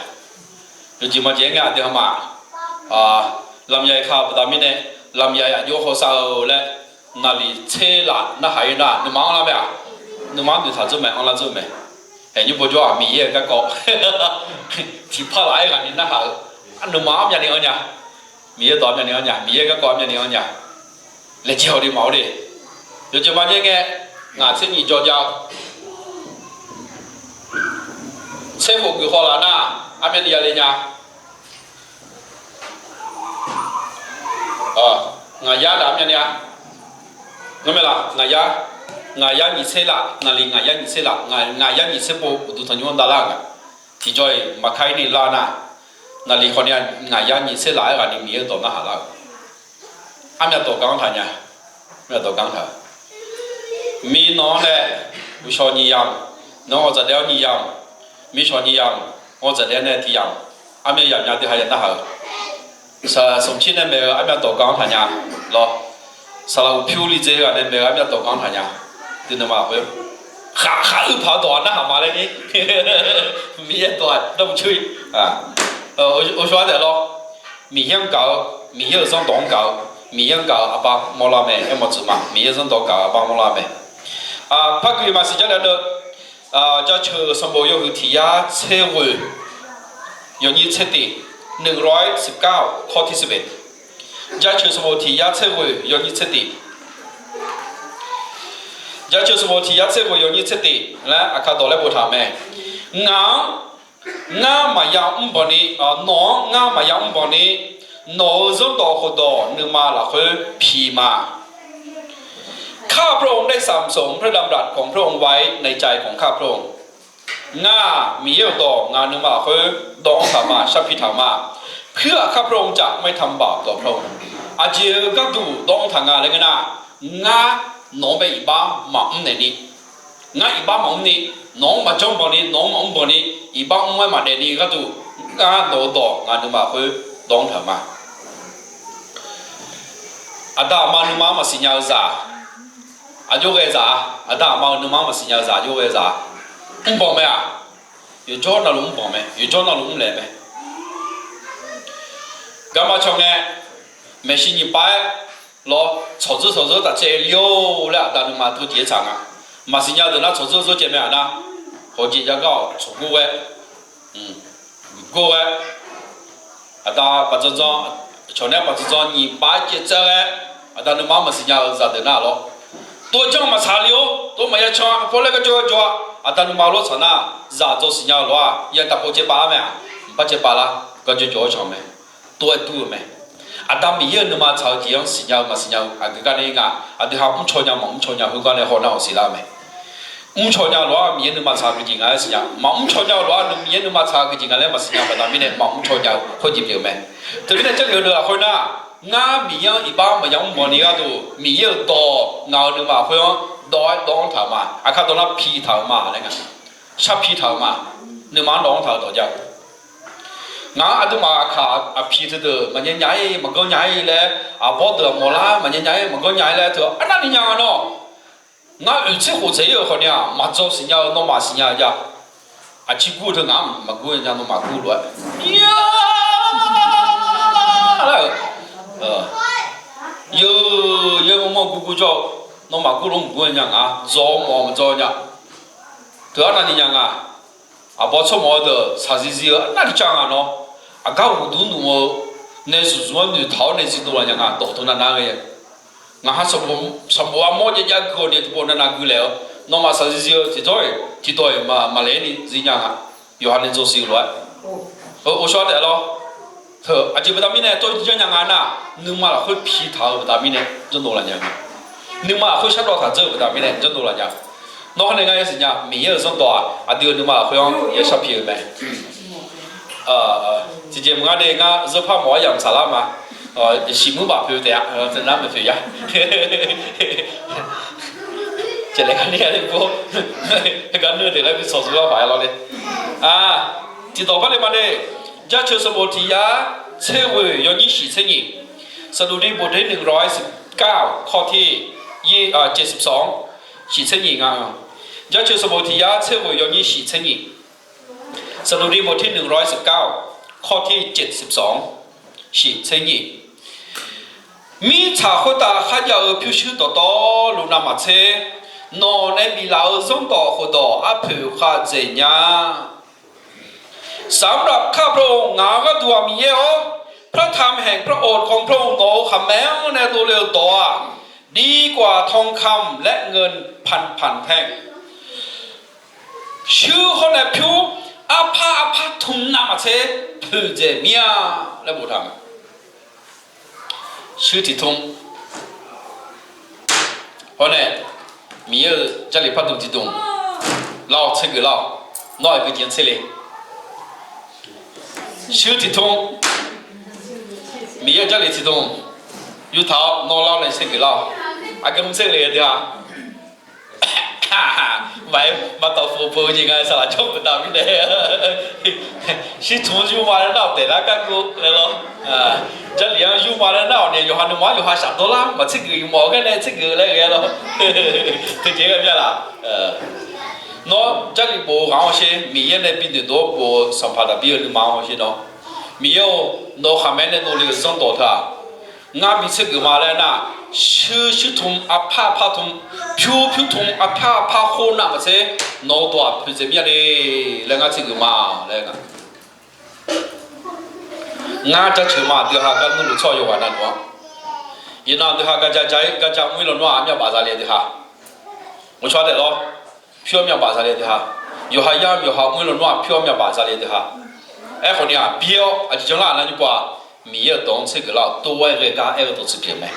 Yawjeq maqjeq-aer ngae aqdui ha ma, lamyaq ka-eu baqda mirnae, lamyaq yaf jov-aer hawsav-eu laer, Naqliq tser laf narhaq-ir nar, nuima anrlar mae-aq, nuima-anr noeqtaq dzeur mae, anrlar dzeur-eu mae. Haeq nymr bawjawr-aq, Miqyaer-euq garkawv tiqpar laf-aer ghaq ni narhaq-eu, nuima armyavni anrnya, Miqyaer dawq armyavni anrnya, Miqyaer garkawv armyavni anrnya, laejae-awq ni maqawr le. Yawjeq maqnyaer ngae, ngaq tser nyiq jawr jav-eu tser khof geuf khawf laf nar, armyavni yale nya. Ngaq yar daq armyavni-a, ngar mae laf, ngaq yar, ngaq yar nyiq tser laf, naqliq ngaq yar nyiq tser laf, ngaq yar nyiq tser pov uqduq tanqnymr-anr davlar-euq nga. Tiqjawr-iq maqka-ir ni lar nar, naqliq khawf ni-a, ngaq yar nyiq tser laf-aer ghaq ni Miqyaer-euq dawq narhaq lar-euq. Armyav dawq gar-anr taq nya, armyav dawq gar-anr taq-eu. Mirnawq-anr nae uqshawq nyiq yamq, nawq-anr ghawqdzaq daef-awr nyiq yamq, mirshawq nyiq yamq, ghawqdzaq daef nae tiq yamq, armyav yamq nya dui ha ya narhaq-eu. Saqlaq smqcir nae maeq-eu armyav dawq gar-anr taq nya lawr. Saqlaq uqpyur li dzae-eu ghaq nae maeq-eu armyav dawq gar-anr taq nya. Dui nuima lafkhoer khaqkhaq uir paq-eu dawq-aq narhaq ma laer ni, Miqyaer dawq-aq dawrmq coer-ir. Oshawr-aer taef lawr. Miqyaer-anr gaq-eu, Miqyaer-euq zanrdawq-anr gaq-eu, Miqyaer-anr gaq-eu arbar mawrlar mae. Aermawf tsuif ma, Miqyaer zanrdawq gaq-eu arbar mawrlar mae. Par gui maqsiq jar nae deuv, Jaceuq sanqbof yawhuiq tiq yar tser ghoeq yawnyir tser tif, หนึ่งร้อยสิบเก้า ข้อที่สิบเอ็ด. Jaceuq sanqbof tiq yar tser ghoeq yawnyir tser tif. Jaceuq sanqbof tiq yar tser ghoeq yawnyir tser tif laer aqkar dawq laer boftaq-euq mae. Ngaq-anr ngar maqya mr bawq ni, nawq-anr ngar maqya mr bawq ni, nawq-euq zanrdawq khofdawq nuima lafkhoer pi ma. ข้าพระองค์ได้สาปส่งพระดำรัสของพระองค์ไว้ในใจของข้าพระองค์ Ngar-aq, Miqyaer-euq dawq ngaq nuima lafkhoer dawv-anr taq ma, sharpi taq-euq ma. เพื่อข้าพระองค์จะไม่ทำบาปต่อพระองค์ Aqjeq-eu gharduq dawv-anr taq nga laer ngeur nar, ngar nawq-anr bae iqbax maqmr naeq ni, ngar iqbax maqmr ni, nawq-anr maqjanr bawq ni, nawq-anr maqmr bawq ni, iqbax mr-aer maqdaef ni gharduq, ngar nawq-eu dawq ngaq nuima lafkhoer dawv-anr taq-euq ma. Aqda aqma nuima-anr maqsiq nya-eu zaq, aqjox ghae zaq-a. Aqda aqma-euq nuima-anr maqsiq nya-eu zaq, aqjox ghae zaq-a. Mrbawq mae-aq, yawqjawr navluf mrbawq mae, yawqjawr navluf mrlaeq mae. Garma caw ngae, maeqshi nyiq pav-aer lawr, tsawqdzeur tsawqdzeur taf caev le-or laer aqda nuima teujeq-aer tsaq nga. Maqsiq nya-eu deuq nar tsawqdzeur dzeur caev mae-aq nar, hawq jeq jav gar-awq, tsawqgor ghae, gor ghae, aqda paqdzanr dzanr, cawq nae paqdzanr dzanr nyiq pav-aer caev tsaev ghae, aqda nuima-anr maqsiq nya-eu zaqdeuq nar lawr, tov-aer janr maqtsaq le-or, tov maqya can, paw laer garjawr jawr-a. Aqda nuima lof tsaq nar, zaq dzaw siqnya-eu lof-aq, ya taqpov caev pav lar mae-aq, mqpar caev pav lar, garjawr jawr-awr can mae. Tov-aer dur-eu mae. Aqda Miqyaer-euq nuima tsaq-eu jeq-anr siqnya-eu maqsiq nya-eu aqgeu gar nae nga. Aqdui ha mrcaw nya maqmr caw nya khoergar nae hawnar-awq siqlar-eu mae. Mrcaw nya-eu lof-aq Miqyaer nuima tsaq-eu jeq nga laer siqnya. Maqmr caw nya-eu lof-aq Miqyaer nuima tsaq-eu jeq nga laer maqsiq nya baqda mirnae maqmr caw nya-eu khoerjeq pyeuf-eu mae. Teumirnae jarlif-eu deuq lafkhoer nar, ngar Miqyaer-anr iqbax maqya mr bawq ni gharduq Miqyaer-euq dawq ngaq-euq nuima lafkhoer-anr dawv-aer dawv-anr taq-euq ma. Aqkar dawq nar pi taq-euq ma laer nga. Sharpi taq-euq ma. Nuima-anr dawv-anr taq-euq dawq jav-eu. Ngaq-anr aqduimaf aqkaq aqpiq teudeuq maqnya nya-ir maqganr nya-ir laer, aqbawr deuq aqmawf lar maqnya nya-ir maqganr nya-ir laer teu arnavni nya nga nawr. Ngar oeq tser khof tsaeq-ir-euq khawf ni-aq, maqdzaw siqnya-eu nawmaf siqnya-eu jav. Aqcir gur-eu teu ngaq-anr maqgur nya, nawmaf gur lof-aer. Laer-euq, yeu, yeu mawrmawr gurgur jawr-eu, nawmaf gur lof maqgur nya nga, dzaw mawf maqdzaw nya. Teu arnavni nya nga. Aqbawr tsawrmawf-eu deuq shaqzir zir-eu arnavni cav nga nawr. Aqgar uqduq nmr-eu nae zmqzmq-anr noeqtaq-awr nae zir dov laf nya nga dawq teu navnav ghae-a. Ngaq ha sanqbof armawr jav jav gui-awq ni tiqpov navnav gui laef-eu, nawmaf shaqzir zir-eu tiqdawr-iq tiqdawq-iq maqlaeq-ir ni zir nya nga. Yawqha nae dzaw siq-eu lof-aer, oqshawr taef lawr. Teu aqjeq baqda mirnae tawr janr nya nga nar, nuima lafkhoer pi taq-eu baqda mirnae janrdov laf nya-eu. Nuima lafkhoer shardawv taq dzeur-euq baqda mirnae janrdov laf nya. Nawr kharnae ngar yasiq nya, Miqyaer-euq zanrdawq-aq aqdui-euq nuima lafkhoer-anr ya sharpi-euq mae. Tiqjeq maqngar de ngar zeurpar mawf-awr yamq tsaqlar ma. Shiqmuir baf poeq taef-a, teunar maeqpoeq ya. Caevlaeq gar ni-a le bur, gar nuir deuq laer bi tsawq zmq-awr paq-aer lawr le. Tiqdawq par le ma de. Jaceuq sanqbof tiq yar tser ghoeq yawnyir shiq tser nyiq. สดุดีบทที่หนึ่งร้อยสิบเก้า ข้อที่ เจ็ดสิบสอง shiq tser nyiq nga. Jaceuq sanqbof tiq yar tser ghoeq yawnyir shiq tser nyiq. สดุดีบทที่หนึ่งร้อยสิบเก้า ข้อที่ เจ็ดสิบสอง shiq tser nyiq. Mirtsaq khoertav kharjav-eu pyurshuir dawqtawvluf navmaqtser, nawq nae biflaf-eu zanrdawq khofdawq arpoeq khavdzaeq nya. สำหรับข้าพระองค์ ngaq-euq gharduq-aq Miqyaer-or, พระธรรมแห่งพระโอษฐ์ของพระองค์ nawq-euq khaqmae-anr nae dovle-eu dawq-aq, ดีกว่าทองคำและเงินพันพันแท่ง shuir hawr nae pyur arpar arpar tmr navmaqtser poeqdzaeq mir-a laer boftaq-a. Shuir tiq tmr hawr nae Miqyaer-euq Jarlif pardmq tiq dmq lar-awq, tsergeuf lar-awq. Nawr aqgeu jeq-anr tser le. Shuir tiq tmr, Miqyaer-euq Jarlif tiq dmq yurtaq-awr nawr lar-awr nae tsergeuf lar-awq. Aqgeu mr tser le dui-a. Maqaer, maqtawf fof peuq-eu jeq nga saqlaq jawr-eu dav mirnae, shir tmq-anr yurma laer nar-awq taef lar gargov laer lawr. Jarlif-anr yurma laer nar-awq ni yawqha nuima-anr yawqha shafdawr lar maqtser geuf yawmawf-eu gar nae tser geuf laer ghae lawr. Teujeq ghae mya laf. Nawr Jarlif bof-eu ghaq-anr sher, Miqyaer nae bi noeqdov-awr bof-eu sanqpaq Daqbir-eu nuima-anr sher nawr, Miqyaer-or, nawq-euq khaqmae nae dovle-eu zanrdawq teu-aq, ngar bi tser geuf ma laer nar, shuir shuir tmr arpar arpar tmr, pyur pyur tmr arpar arpar khoer navmaqtser, nawq-eu dawq-aq poeqdzaeq mir-a le laer ngar tser geuf ma laer nga. Ngar jaceuq ma dui ha gar nmr luf tsawrhaq yawqghaq navluf-anr. Iqnan dui ha gar ja ja-ir gar ja mr-ir lawnmr-aq myavbaf zale dui ha. Mqcawq taef lawr, pyur-awr myavbaf zale dui ha. Yawqha yar-eu yawqha mr-ir lawnmr-aq pyur-awr myavbaf zale dui ha. Aerkhawf ni-aq, bi-awr aqjeq janlar nar nymr pov-aq, Miqyaer-euq dawq-anr tser geuf lar-awq. Tov-aer ghae gar aer-eu dawq tsuif pyeuf mae.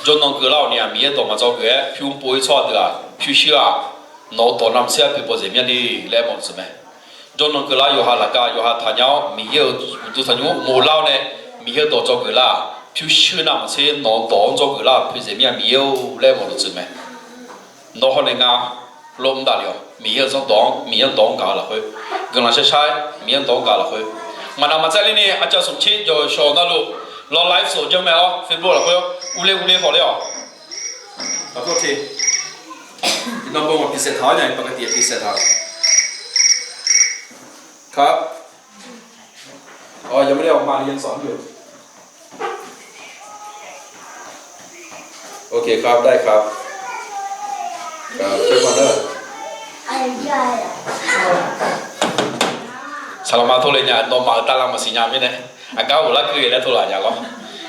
Jawrnan geuf lar-awq ni-aq, Miqyaer dawq maqdzawr geuf-aer pyur pov-ir tsawrhaq deuq-aq, pyurshuir-aq, nawq-eu dawq navmaqtser-a poeq bawdzaeq mir-a le laer aer mawf tsuif mae. Jawrnan geuf lar yawqha laqkav yawqha taqnya-awr Miqyaer-euq uqduq tanqnymr mawf lar-awr nae, Miqyaer-euq dawq dzawgeuf lar-aq, pyurshuir navmaqtser nawq-eu dawq-anr dzawgeuf lar-aq poeqdzaeq mir-a Miqyaer-or laer mawf tsuif mae. Nawr hawr nae ngar lor mr davle-awq. Miqyaer-euq zanrdawq-anr, Miqyaer-anr dawq-anr gaq-eu lafkhoer, guiqlanq shar shar-aer Miqyaer-anr dawq-anr gaq-eu lafkhoer, maqnaq maqtsaev ler ni aqcawq smq tser jawq shawq navluf, lawr live sawq janr mae-awr Facebook lafkhoer urler urler hawq ler-awq. Lafkhoer te, iqnan bawmaf piqsaef taq-awr nya-iq paqkaqtiq-aer piqsaef taq-awq. Kar, awq yamar ler-awq ma ni yansanq mr-eu. Ok ครับ ได้ครับ ครับ ช่วยมาเนอะ Saqlaqma tov le nya, nawmaf-euq tavlar maqsiq nya mirnae, aqgar ghoflar keuv-eu laer tov laf nya lawr.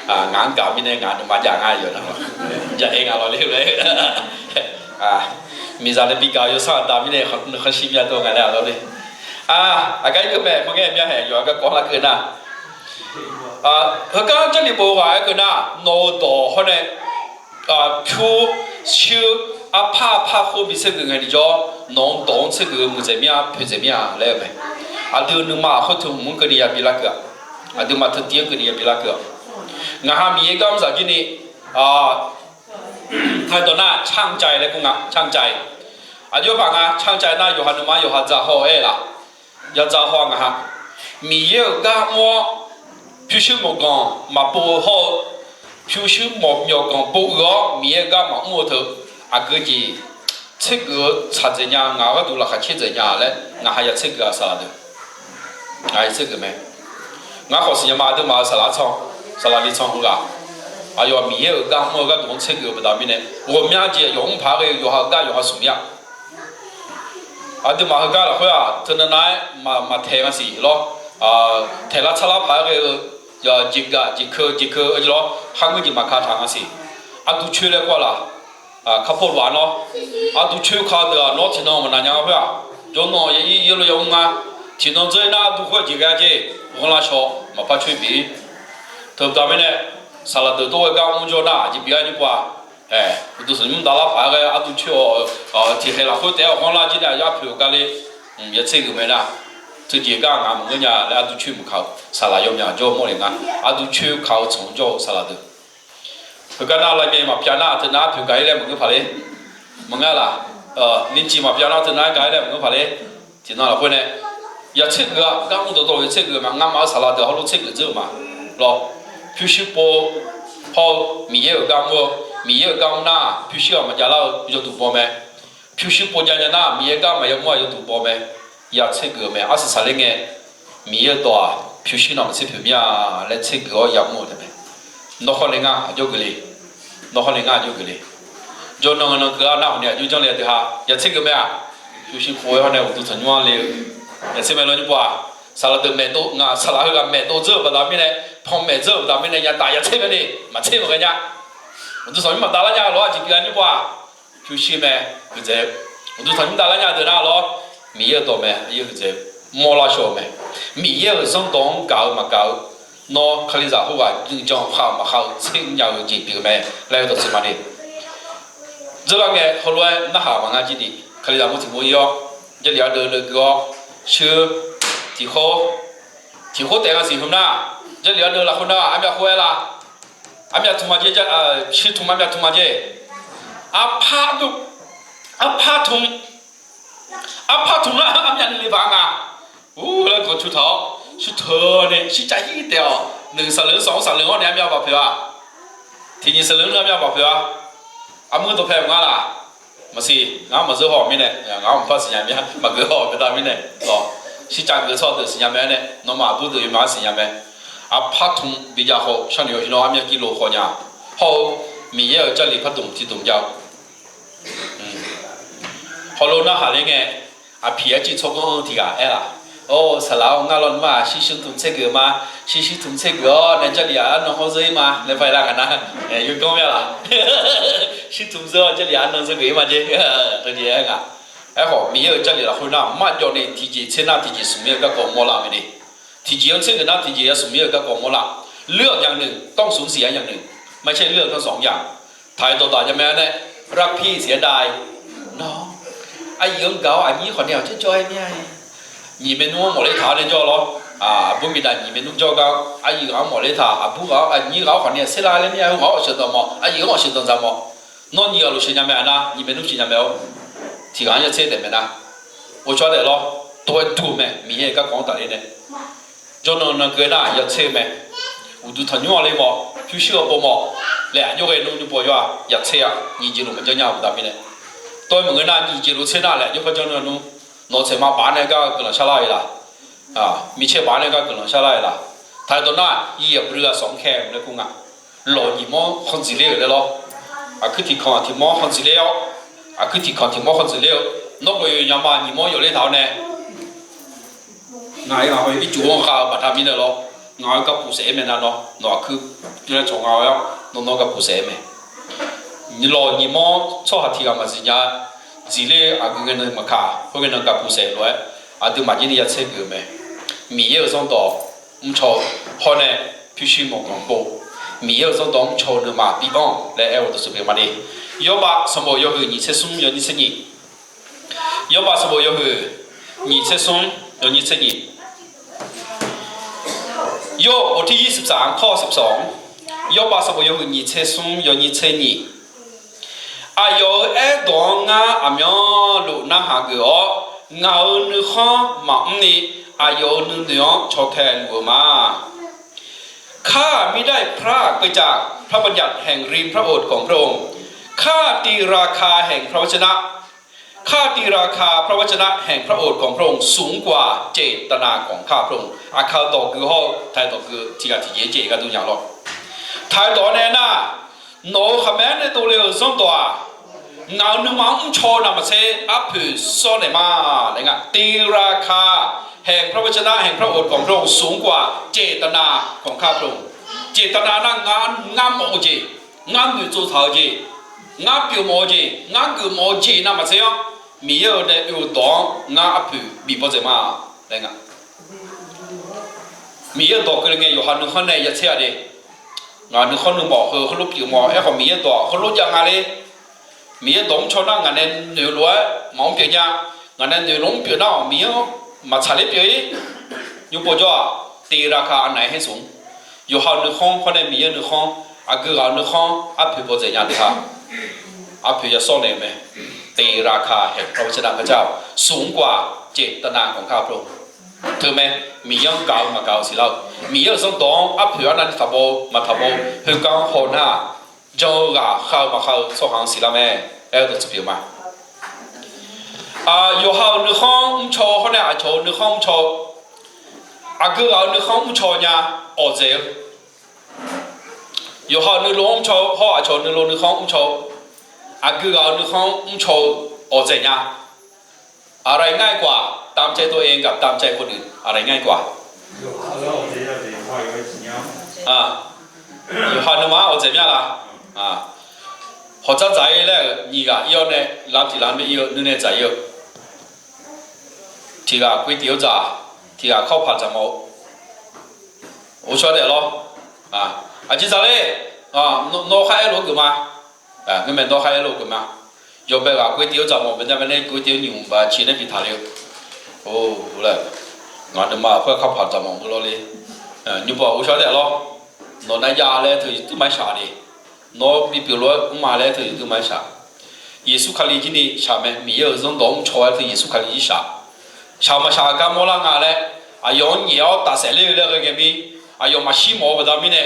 Ngaq-anr gaq mirnae ngaq nuima jav ngar yawf nar lawr. Jav-aer nga lawr ler laer. Miqzaq nae bi gaq-eu yawsanr aqda mirnae nuikhanr shir mya dov nga laer-a lawr le. Aqgar ir keuv mae, maqngaer mya haeq yawqha garkawv lar keuv nar, heugar Jarlif bof-eu ghaq-aer keuv nar, nawq-eu dawq hawr nae pyurshuir arpar arpar khoer bi tser geuf ngae ni jawr, nawq-eu dawq-anr tser geuf-eu muiqdzaeq mir-a poeqdzaeq mir-a laer-eu mae. Aqdui-euq nuima-aq khoerteu hmq-anr keuvni yabi lar keuv-aq, aqduimaf teu tiv-anr keuvni yabi lar keuv-aq, ngaq ha Miqyaer gar mr zaq jir ni, taqdawq nar ช่างใจ laer kur nga ช่างใจ. Aqjox paq nga ช่างใจ nar yawqha nuima yawqha dzaq haw-aer laf. Yadzaq haw-a ngaq ha, Miqyaer-euq gar mr-awr pyurshuir mawqganq maqpov-eu hawr-eu, pyurshuir mawq myawqganq pov uiq-awr Miqyaer-euq gar maqmr-eu teu, aqgeu jeq tser geuf-eu tsaq dzaeq nya, ngaq-euq gharduq laqkhaq caer dzaeq nya laer ngaq ha ya tser geuf-a saqlaq deuq. Ngaq ya tser geuf mae. Ngar khawf siqnya ma, aqduimaf-euq saqlaq tsanr, saqlaq li tsanr heughaq, aqyawf Miqyaer-euq gar mr-eu gharduq-anr tser geuf-eu baqda mirnae, ghawqmya jeq yawf mr paq-aer ghae-eu yawqha gar yawqha smq mir-a. Aqduimaf heugar lafkhoer-aq teunav nav-aer maqtaeq nga siq lawr. Taeqlar tsarlar paq-aer ghae-eu jeqgaf jeqkeu jeqkeu-eu lawr, kharngeur jeq maqka taq nga siq. Arduq coer laer kur-a laf. Karpov lof-a nawr, arduq coer ka-eu deuq-aq nawr tiqnan maqnaq nya-a khoer-aq, jawrnan ya ir ya lo ya mr nga. Tiqnan dzeur-ir nar arduq khoer-aq jeq ghae-a jeq, ghanrlar shaw maqpar coer pyeuf-ir. Teubaqda mirnae, saqlaq deuq tov-aer gar mr jawr nar jeq pyeuf-a nymr pov-a. Uqduq sanqnymr davlar paq-aer ghae arduq coer-awq, tiqkhaeq lafkhoer taef-aer ghanrlar jir nae yar poeq-eu gar ler, ya tser geuf mae nar, teujeq gar ngaq maqngeur nya laer arduq coer maqka-eu saqlaq yawmyaq jawr-eu mawrle nga. Arduq coer ka-eu tsanq-anr jawr-eu saqlaq deuq, heugar nar lavmyav maqpyav nar teunav-aer poeq gaq-ir laer maqngeur paq ler. Maqngeur laf, nirciv maqpyav nar teunav-aer gaq-ir laer maqngeur paq ler. Tiqnan lafkhoer nae ya tser geuf-a, gar mr dawqtawv ya tser geuf ma. Ngamaf-euq saqlaq deuq hawr lof tser geuf dzeur-eu ma lawr. Pyurshuir pov hawr-eu Miqyaer-euq gar mr-eu, Miqyaer-euq gar mr nar pyurshuir-aq maqjav lar-eu yawduq baw mae. Pyurshuir pov jav nya nar Miqyaer gar maqya mr-aq yawduq baw mae. Ya tser geuf-eu mae. Arsiq saqler ngae, Miqyaer-euq dawq-aq pyurshuir navmaqtser pyeuf mir-a laer tser geuf-awr ya mr-eu taef mae. Nawr khawf nae ngar aqjox geuf le. Nawr khawf nae ngar aqjox geuf le. Jawrnan nan keuv-a nar hawq ni aqjox janr le-a deuq ha, yatser geuf mae-aq. Pyurshuir khof-aer hawr nae uqduq tanqnymr-anr le-eu. Yatser mae lawr nymr pov-aq. Saqlaq deuq maeqdov, ngaq saqlaq heughaq maeqdov dzeur-euq baqda mirnae, panmaeq dzeur-euq baqda mirnae, yadaq yatser mae ni, maqtser maqghae nya. Uqduq tanqnymr maqdav lar nya lawr-aq jeq pyeuf-a nymr pov-aq. Pyurshuir mae, huiqdzaeq-eu. Uqduq tanqnymr dav lar nya deuq nar lawr, Miqyaer-euq dawq mae, aqyuif huiqdzaeq-eu. Mawrlar shawr-eu mae. Miqyaer-euq zanrdawq-anr gaq-eu maqgaq-eu, nawr Kalizaq khoerghaq nuijan khar-euq maqkhar-eu tser mr nya-eu jeq pyeuf mae laer-eu dawqtsuif ma de. Dzeurlar ngae heulof-aer narhaq maqnga jir ni, Kalizaq mur tiq mur ir-awr, Jarlif ardeuv leugui-awr, shir, tiq khoer, tiq khoer taef-a siq heu nar, Jarlif ardeuv lafkhoer nar armyav khoer-aer la. Armyav tmq ma jer, shir tmq armyav tmq ma jer. Arpar, arpar tmq, arpar tmq nar armyav nuile paq nga. Ur laer ganqcu taq-awr shirteu nae shircav hir taef-awq. Noeq saqleuq-anr sawq-anr saqleuq-anr nae armyav baq poeq-a. Tiq nyiq saqleuq-anr armyav baq poeq-a. Armur dawqpae mq ngar laq. Maqsiq, ngar maqzeur haw mirnae, ngaq-anr mqpar siqnya mir-a, maqgeuf haw-euq baqda mirnae, shircav geuf tsawrhaq deuq siqnya mae-aer nae, nawmaf aqbur deuq yawmaf-anr siqnya mae. Arpar tmq bijav khawf sharnoeq yawqhir nawr armyav kir lof khawf nya. Hawr-eu Miqyaer-euq Jarlif pardmq tiqdmq jav-eu Hawlo narhaq ler ngae, aqpiq arciv tsawrganr-anr tiq ghaq aer-aq, Or, saqlaq-awr, ngar lawnmr-aq, shir shir tmq tser geuf ma. Shir shir tmq tser geuf-awr nae Jarlif-aq arnan hawr zeur ir ma laer par-aer lar nga nar, yawganr mya laq? Shir tmq zeur-awr Jarlif-aq arnan zeur geuf ir ma jer. Aer nga. Aerkhawf Miqyaer-euq Jarlif lafkhoer nar marjawv ni tiqjeq tser nar tiqjeq smq-ir-eu garkawv mawrlar mae de. Tiqjeq-anr tser geuf nar tiqjeq ya smq-ir-eu garkawv mawrlar. Luir-awq nya nuiq, ต้องสูญเสีย nya nuiq, ไม่ใช่เลือกทั้งสองอย่าง. Taq-aer dawqdaq nya mae-aer nae, รักพี่เสียดายน้อง. Aqyuif-anr gaq-awr aqnyir khawf ni-aq jawrjawr-aer mir-a. Nyiq maernmr-anr mawfler taq-awr nae jawr lawr. Aqbur miqdaq nyiq maernmr jawr gar, aqyuif ghaq-anr mawfler taq, aqbur ghaq-awr aqnyir ghaq-awr khawf ni-aq serlar laer mir-a. Heughaq-awr awqsheuq danq mawf, aqyuif-anr awqsheuq danq dzaq mawf. Nawr nyiq ghaq luf sheuq nya mae-a nar, nyiq maernmr sheuq nya mae-awr, tiq ghaq-anr ya tser taef mae nar. Ghawqshawr daeflar, tov-aer dur-eu mae, Miqyaer-euq garkawv-anr tafler nae. Jawrnan nan keuv-aer nar ya tser-eu mae. Uqduq tanqnymr-anr le mawf, pyurshuir-awr pov mawf laer aqjox ghae nmr nymr pov yawr-aq ya tser-a. Nyiq jeq luf maqjanr nya-eu baqda mirnae, tov-aer maqngeur nar nyiq jeq luf tser nar laer aqjox par janr nmr. Nawq tsaeq ma baf-awr nae gar guiqlanq sharlar-eu laq? Micaer baf-awr nae gar guiqlanq sharlar-eu laq? Taq-aer dawq nar, อย่าเปลือสองแคม laer kur nga. Lawq nyiq mawr khanqdziq ler-euq laer lawr. Aqkuir tiq kanq tiq mawr khanqdziq ler-awr, aqkuir tiq kanq tiq mawr khanqdziq ler-eu, nawr gawq yawq nya ma nyiq mawr yawf ler taq-awr nae, ngaq-aer ngaq-aer ircuf-anr gha-eu baqda mirnae lawr. Ngaq-aer garpuf saef-aer mae nar nawr, nawq aqkuir laer cawq nga-aer-awr nawr nawr garpuf saef-aer mae. Lawq nyiq mawr tsawrhaq tiq ghaq maqzif nya-a. Zif ler-eu aqgeu ngae nan maqkaq, khoerngae nan garpuf saef lof-aer aqduimaf jir ni ya tser geuf-eu mae. Miqyaer-euq zanrdawq mrcaw-eu hawr nae pyurshuir mawqganq pov, Miqyaer-euq zanrdawq mrcaw-eu nuima bi anr laer aer-eu dawqtsuif pyeuf ma de. Yawrbav sanqbof yawhuiq nyiq tser smr yawnyir tser nyiq. Yawrbav sanqbof yawhuiq nyiq tser smr yawnyir tser nyiq. โยบ บทที่ยี่สิบสาม ข้อสิบสอง. Yawrbav sanqbof yawhuiq nyiq tser smr yawnyir tser nyiq. Aqyawf-euq aerdawq-anr ngar aqmyanluf narhaq geuf-awr, ngaq-euq nuikhanr maqmr ni aqyawf-euq nuinoeq-anr caw tae luf-eu ma. ข้ามิได้พรากไปจากพระบัญญัติแห่งริมพระโอษฐ์ของพระองค์ ข้าตีราคาแห่งพระวจนะ ข้าตีราคาพระวจนะแห่งพระโอษฐ์ของพระองค์สูงกว่าเจตนาของข้าพระองค์ Aqkaq dawq gui hawr-eu taq-aer dawq gui tiq ghaq tiqjeq-aer jeq gharduq nya lawr. Taq-aer dawq-awr nae nar, nawq-euq khaqmae-anr nae dovle-euq zanrdawq-aq, ngaq-euq nuima-anr mrcaw-eu navmaqtser arpoeq sawr naeq ma laer nga. ตีราคาแห่งพระวจนะแห่งพระโอษฐ์ของพระองค์สูงกว่าเจตนาของข้าพระองค์ เจตนา nar ngar, ngar mawf-eu jeq, ngar noeqtsov taq-eu jeq, ngar pyeuf mawf-eu jeq, ngar geuf mawf-eu jeq navmaqtser-anr, Miqyaer-euq nae oe-eu dawq-anr ngar arpoeq bif bawdzaeq ma laer nga. Miqyaer-euq dawq keuvle ngae yawqha nuikhanr nae ya tser-a de. Ngaq nuikhanr nuimawf heu heulof pyeuf mawf aerkhawf Miqyaer dawq heulof jav nga le. Miqyaer dawq mrcaw nar ngaq nae noeq lof-aer maqmr pyeuf nya. Ngaq nae noeq lof mr pyeuf nar-awq Miqyaer-anr maqtsaq ler pyeuf-ir. Nymr pov jawr-aq, ตีราคาอันไหนให้สูง Yawqha-euq nuikhanr hawr nae Miqyaer nuikhanr, aqgeu ghaq-euq nuikhanr arpoeq bawdzaeq nya deuq-a, arpoeq ya sawr naeq-eu mae. ตีราคาแห่งพระวจนะของพระเจ้าสูงกว่าเจตนาของข้าพระองค์ Teumae, Miqyaer-anr gaq-eu maqgaq-eu siqlar-eu, Miqyaer-euq zanrdawq-anr arpoeq arnavni taqbaw-eu maqtaqbaw-eu khoergar-anr haw nar-aq, jan-eu ghaq khav-eu maqkhav-eu tsawrhaq-anr siqlar mae. Aer-eu dawqtsuif pyeuf ma. Yawqha-euq nuikhanr mrcaw hawr nae aqcawq-euq nuikhanr mrcaw, aqgeu ghaq-euq nuikhanr mrcaw nya awqdzaeq-eu Yawqha-euq nuilov-anr mrcaw-eu hawr, aqcawq-euq nuilov nuikhanr-anr mrcaw-eu, aqgeu ghaq-euq nuikhanr-anr mrcaw-eu awqdzaeq nya. อะไรง่ายกว่า ตามใจตัวเองกับตามใจคนอื่น อะไรง่ายกว่า Yawqha nuima-anr awqdzaeq mya la. Hawqdzar dzaq-ir laer-euq nyiq ghaq ir-awr nae, lamq tiq lamq-anr ir-eu nuinae dzaq-ir-eu, tiq ghaq ก๋วยเตี๋ยว dzaq, tiq ghaq ข้าวผัด dzaq mawf-eu. Ghovshaw daef lawr. Aqjeq dzaq le. Nawr khar aerlof-aer geuf ma. Ngeurmae nawr khar aerlof-aer geuf ma. Yawbae ghaq ก๋วยเตี๋ยว dzaq mawf baqda mae nae ก๋วยเตี๋ยว nymq baq ciq nae bi taq le-eu. Or laer, ngaq nuima khoer ข้าวผัด dzaq mawf mur lawr le. Nymq baq ghovshaw daef lawr. Nawq nav jav laer teu yuqtuir maqshaq de. Nawr bipyeuf lof-aer mrma laer teu yuqtuir maqshaq. Yeqsur Kali jir ni shaq mae, Miqyaer-euq zanrdawq-anr mrcaw-aer teu Yeqsur Kali jir shaq. Shaq maqshaq gar mawrlar nga laer, aqyawf-anr nyaef-awr tafsaef ler-eu laer ghae ngae mir, aqyawf maqshir mawf-eu baqda mirnae,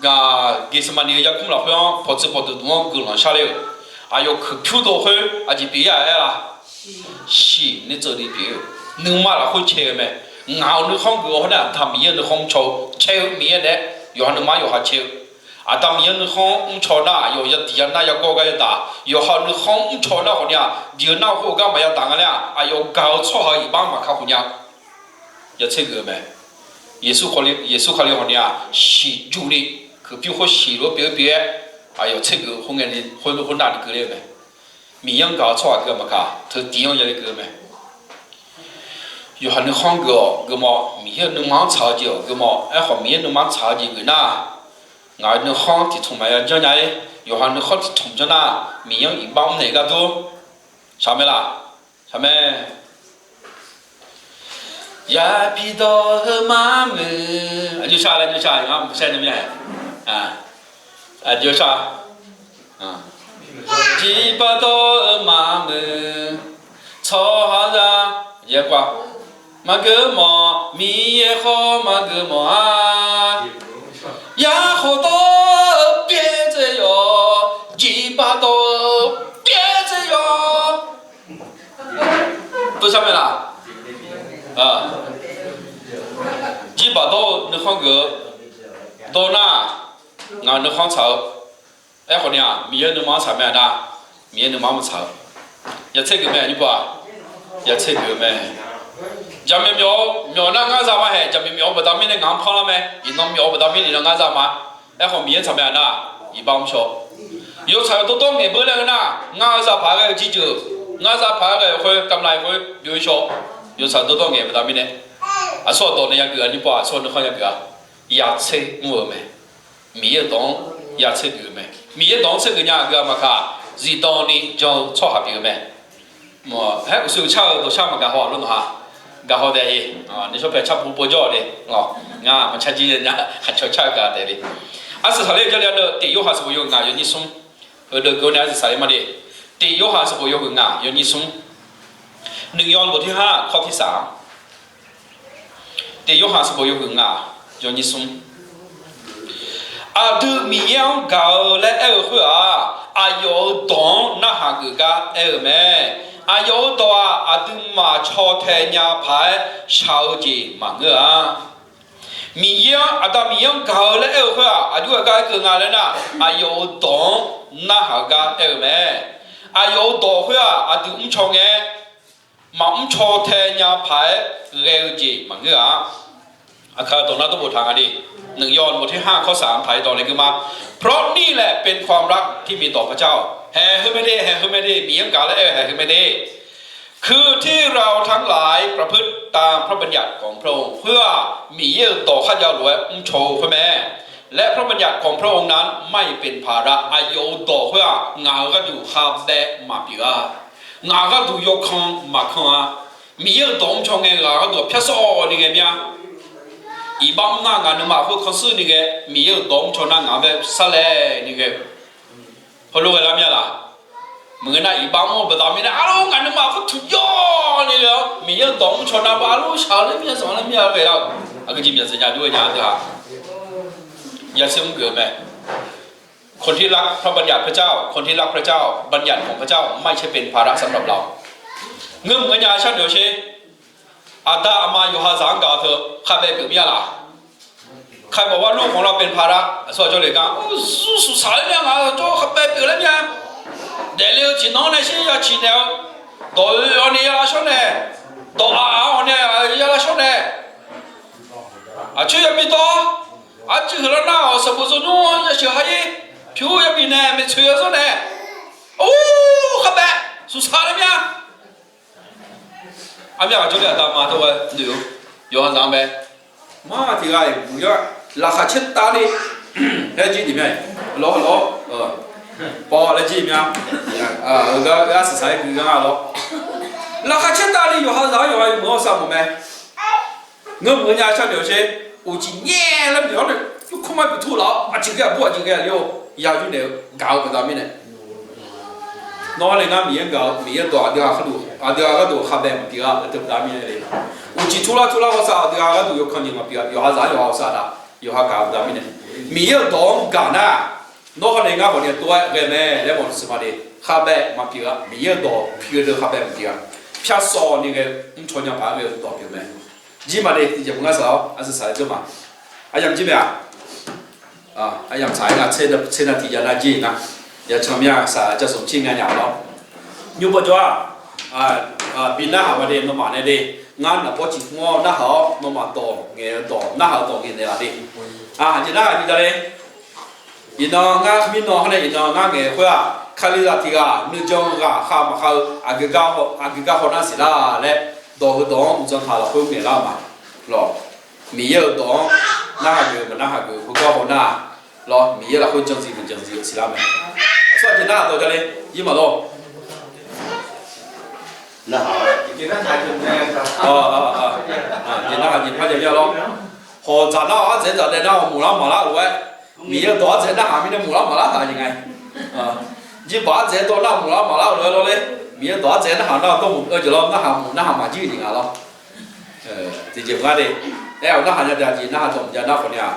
gaq Geqsaqmaqniq-eu yarkmr lafkhoer-anr pawqtsuif pawqdmq dmq-anr guiqlanq shar ler-euq, aqyawf kuiqpyur dov khoer aqjeq pyeuf-ir-a aer la. Shiq nuitseuvni pyeuf-eu, nuima lafkhoer cae-eu mae. Ngaq-euq nuikhanr geuf-awr hawr nae Aqda Miqyaer-euq nuikhanr mrcaw-eu cae-eu Miqyaer nae, yawqha nuima-anr yawqha cae-eu. Aqda Miqyaer-euq nuikhanr-anr mrcaw nar, aqyawf yadiq yanar yagawr gar yadaq. Yawqha-euq nuikhanr-anr mrcaw nar khawf ni-aq, diq-eu nar khoer-eu gar maqya daq nga laer-aq, aqyawf gaq-eu tsawrhaq-euq iqbax maqka khawf nya. Yatser geuf-eu mae. Yeqsur Kali, Yeqsur Kali khawf ni-aq, shiq juf ni, kuiqpyur khoer shiq lof-aer pyeuf-eu pyeuf-aer, aqyawf tser geuf-eu khoerngae ni khoer khoernav ni keuvle-eu mae. Miqyaer-anr gaq-eu tsawrhaq geu maqkaq, teu tiv-anr yale keuv-eu mae. Yawqha nuikhanr geuf-awq geufmawf, Miqyaer-euq nuima-anr tsaq-eu jeq-awq geufmawf. Aerkhawf, Miqyaer nuima-anr tsaq-eu jeq geuf nar, ngaq-euq nuikhanr tiqtmq maqya janr nya-ir. Yawqha nuikhanr tiqtmq janr nar, Miqyaer-anr iqbax mrnaeq gar dur. Shaq mae laq? Shaq mae. Yabi dawr-eu mar muiq, aqjox shaq laer aqjox shaq ngar maqsaer nae mya. Aqjox shaq. Jiqbaq dawr-eu mar muiq, tsawrhaqzaq yaeqkhav maqgeur mawf, Miqyaer khawf maqgeur mawf-a. Yarkhawf dawr-eu pyaerdzae yawq, jiqbaq dawr-eu pyaerdzae yawq. Tov shar mae laq? Jirbaq dawr-eu nuikhanr geuf-eu dawr nar, ngaq nuikhanr tsaq-eu. Aerkhawf ni-aq, Miqyaer nuima-anr tsaq mae nar, Miqyaer nuima-anr maqtsaq-eu. Yatser geuf mae, nymr-aq, yatser geuf-eu mae. Jaqmyawf myawf-eu myawf nar ngar za ma haeq, jaqmyawf myawf-eu baqda mirnae ngaq-anr panlar mae. Iqnan myawf-eu baqda mirnae iqnan ngar za ma. Aerkhawf Miqyaer tsaq mae nar, iqbax mrshawr. Yawtsaq-eu dawrdawr ngaeq beur laer-eu nar, ngar za paq-aer ghae-eu jirjeuq, ngar za paq-aer ghae-eu khoer kamlav khoer byov-ir shawr. Yawtsaq-eu dawrdawr ngaeq baqda mirnae, aqsur aqdawq nae yageuf-a, nymr-aq aqsur nuikhanr yageuf-a. Yatser mr-eu mae. Miqyaer-euq dawq-anr yatser geuf-eu mae. Miqyaer dawq-anr tser geuf nya aqgeu-aq maqkaq, zifdan ni jan-eu tsawrhaq pyeuf-eu mae. Mq, haer uqshoe uqcar-eu dawqshar maqgaq haw-aq lor nawq ha. Gaq haw daef-a. Nishawr pae car pov pov jawr-awq de. Ngar maqcar jir nya, aqcawq car-eu gaq daef le. Arsiq saqler-eu jarle-a deuq, Tiq Yorhaq sanqbof yawhuiq ngaq yawnyir smr. Heudeuq geu nae arsiq saqler ma de. Tiq Yorhaq sanqbof yawhuiq ngaq yawnyir smr. Nuiqyaw bof tirhar kawr tirsaq-a. Tiq Yorhaq sanqbof yawhuiq ngaq yawnyir smr. Aqdui Miqyaer-anr gaq-eu laer aer-eu khoer-aq, aqyawf-euq dawq-anr narhaq geuf gar aer-eu mae. Aqyawf-euq dawq-aq, aqduimaf caw tae nya paq-aer shaq-eu jeq maqngeur-a. Miqyaer-anr, Aqda Miqyaer-anr gaq-eu laer aer-eu khoer-aq, aqjox-aer gar aer keuv nga laer nar, aqyawf-euq dawq-anr narhaq-eu gar aer-eu mae. Aqyawf-euq dawq khoer-aq, aqdui mrcaw ngae, maqmr caw tae nya paq-aer ghae-eu jeq maqngeur-a. Aqkaq dawq nar dawrbof taq nga de. Nuiqyaw bof tirhar kawr saq-anr taq-ir dawq nae geur ma. เพราะนี่แหละเป็นความรักที่มีต่อพระเจ้า haeq heu mae de, haeq heu mae de, Miqyaer-anr gaq laer aer-eu haeq heu mae de. คือที่เราทั้งหลายประพฤติตามพระบัญญัติของพระองค์ khoer-aq, Miqyaer-euq dawq kharjav lof-aer mrcaw-eu khoer mae. และพระบัญญัติของพระองค์นั้นไม่เป็นภาระ aqyawf-euq dawq khoer-aq, ngaq-euq gharduq khavbaev maqpyeuf-a. Ngaq gharduq yawkan maqkan-a. Miqyaer-euq dawq mrcaw ngae, ngaq gharduq pyar sawr ni ghae mir-a. Iqbax mr nar ngaq nuima khoer kanrshuir ni ghae, Miqyaer-euq dawq mrcaw nar ngaq bae sarlae ni ghae. Heulof ghae lar mir-a laq? Maqngeur nar iqbax mr-eu baqda mirnae, arlor ngaq nuima khoer tuq jawr ni ghae-awr, Miqyaer-euq dawq mrcaw nar ba arlor shaq-eu ler mir-a, zanq lar mir-a ghae lar-euq. Aqgeujeq myaqzaq nya dur-eu nya-a teu-aq, yatser mr geuf-eu mae. คนที่รักพระบัญญัติพระเจ้า คนที่รักพระเจ้า บัญญัติของพระเจ้าไม่ใช่เป็นภาระสำหรับเรา Ngeurmq-eu nya sharnoeq-awr sher. Aqda aqma yawqha zaq-anr gaq-eu teu khavbaev pyeuf mir-a laq? Khaeq bawq bar lur khanq lar bae paq lar, aqsur aqjawr le gar, zur suqsaq ler mya ngaq jawr kharbaev pyeuf ler mya. Daefle-eu tiqnan-anr nae shir ya ciqnaeq-eu, dawq-eu awni ya lavshawr nae, dawq aq aq-awq nae ya lavshawr nae, aqcoer yabi dawr, arcuiv huiqlar nar-awq sanqbof zawnymr yasheuq ha-ir, pyur yabi nae maeqtsoeq yawzanr nae, or, kharbaev suqsaq ler mya. Armyaq ghaq jawrle aqda ma tawr ghae noeq-eu, yawqha zaq-anr bae, mar tiq ghaq-iq muiq-awr laqkhaq caertavni laer jir tiq mya-iq, lawr lawr, paw laer jir mya, heugar arsaq saq-aer gui gar nga lawr. Laqkhaq caertavni yawqha zaq-anr yawqha muiq-awr sar mawf mae. Ngeurmeuq nya sharnoeq-awr sher, uqcif nyaer laer noeq-awr nae, yurkawr mar biq tur laf-awr aqjeq ghae aqbur aqjeq ghae ler-awr ya yur naeq-eu gaq-eu baqda mirnae. Nawr nae ngar Miqyaer gaq-eu Miqyaer dawq aqdui ghaq gharduq, aqdui ghaq gharduq kharbaev maqpyeuf-a, teu baqda mirnae le. Uqcif turlar turlar hawsav aqdui ghaq gharduq yawkaq nyiq maqpyeuf-a, yawqha zaq-anr yawqha hawsav taq, yawqha gaq-eu baqda mirnae. Miqyaer-euq dawq-anr gaq nar, nawr hawr nae ngar khawf ni tov-aer ghae mae laer mawf-eu siqma de, kharbaev maqpyeuf-a, Miqyaer-euq dawq pyeuf deuq kharbaev maqpyeuf-a, pyar sawv ni ghae, mrcaw nya paq-aer ghae-eu dawq pyeuf mae. Jir ma de, tiqjeq maqngar saq-awr arsaq saq-aer dzeur ma. Aryamq jir mae-aq, aryamq saq-aer nga, tser na tiq jav nar jir nar, yaqcan mya saq ja smq cir nya nya lawr. Nymr bawjawr-aq, bi narhaq ma de, nawmaf nae de, ngar naqbawr ciq mr-awr narhaq-awr nawmaf dawq ngaeq-eu dawq narhaq-eu dawq ngaeq naeqlaf de. Aqjeq narhaq bi jav le. Iqnan ngar mirnan hawr nae iqnan ngar ngaeq khoer-aq, Kalizaq tiq ghaq nuijan ghaq khav maqkhav-eu aqgeu gar haw nar siq lar laer, dawq heudawq-anr uqdzan taq lafkhoer ngaeqlar-eu ma. Lawq, Miqyaer-euq dawq-anr narhaq geuf maqnarhaq geuf heugar haw nar, lawr, Miqyaer lafkhoer jan zif maqjan zif-eu siqlar mae. Aqsur aqjeq narhaq dawq jav le, ir maqlawr. Narhaq jeq narhaq jeq par jav mya lawr. Hawq dzaq nar-awq, ardzaeq-aer dzaq daev nar-awq, maqlar maqlar-euq lof-aer, Miqyaer-euq dawq ardzaeq-aer narhaq mirnae maqlar maqlar haq jeq nga. Jirbaq ardzaeq-aer dawq nar maqlar maqlar-euq lof-aer lawr le. Miqyaer dawq ardzaeq-aer narhaq nar dawr mq-eu jeq lawr, narhaq mq narhaq maqjir-eu jeq nga lawr. Tiqjeq maqngar de. Aer-awq narhaq nya de, aqjeq narhaq dawq mqjav nar khawf ni-aq,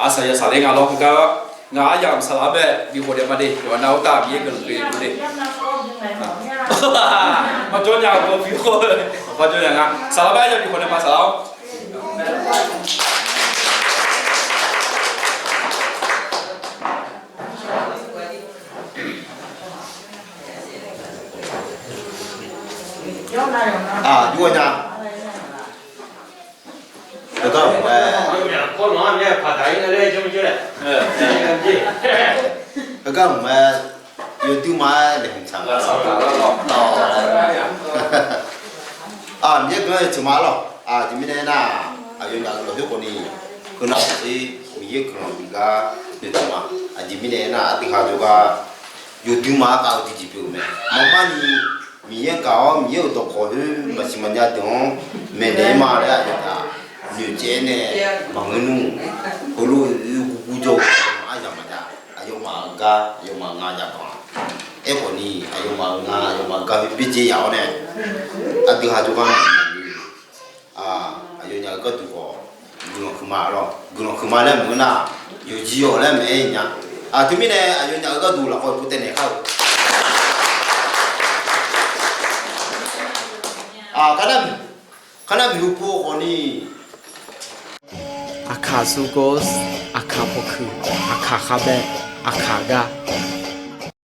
aqsaq yasaq ler nga lawr. Heugar ngaq aryamq saqlaq-anr bae bikhof naeq ma de, yawqha nav-anr tav Miqyaer guiqlanq pyeuf-eu de. Maqjawr nya-eu bawr bi-awr, maqjawr nya nga. Saqlaq-anr bae ya bikhof naeq ma saqlaq-awr. Aq, yur-a nya. Heugar mq-aer, heugar mq-aer, yawduima-aer laeqhmq tsaq-a. Aq, Miqyaer guiqlanq-aer teuq ma lawq. Aqjeq mirnae aernar, aqyawfnyaf-euq lafkhoer khawf ni, heunav khawf-ir Miqyaer guiqlanq bif gar noeqtmq ma. Aqjeq mirnae aernar, aqdui ghaq jawrgar yawduima-aer khav-eu tiqjeq pyeuf-euq mae. Maqmar ni Miqyaer gaq-awr Miqyaer-euq dawqkawq khoer maqsiq maqnya deuq-anr maeqnaeq-aer ma laer aqyawfnyaf noeqtsaev-aer nae maqngeur nmr. Heulof-aer gurgur jawr-eu aryamq maqjav. Aqyawfmaf-euq gar aqyawfmaf nga jav danq-a. Aerkhawf ni aqyawfmaf-euq nga aqyawfmaf-euq gar khoer byaerdzae yaf-awr nae, aqdui ghaq jawrgar maqngeur nmr. Aqyawfnyaf-euq gharduq khawf guiqlanq huiqma lawr. Guiqlanq huiqma laer maqngeur nar, yawqjeq yawq laer maqaer nya. Aq, teumirnae aqyawfnyaf-euq gharduq lafkhoer pov taev naeq kar-eu. Aq, kar nar miqhu pov khawf ni. Aqkaq sugor, aqkaq pawkuiq, aqkaq khavbae, aqkaq gar.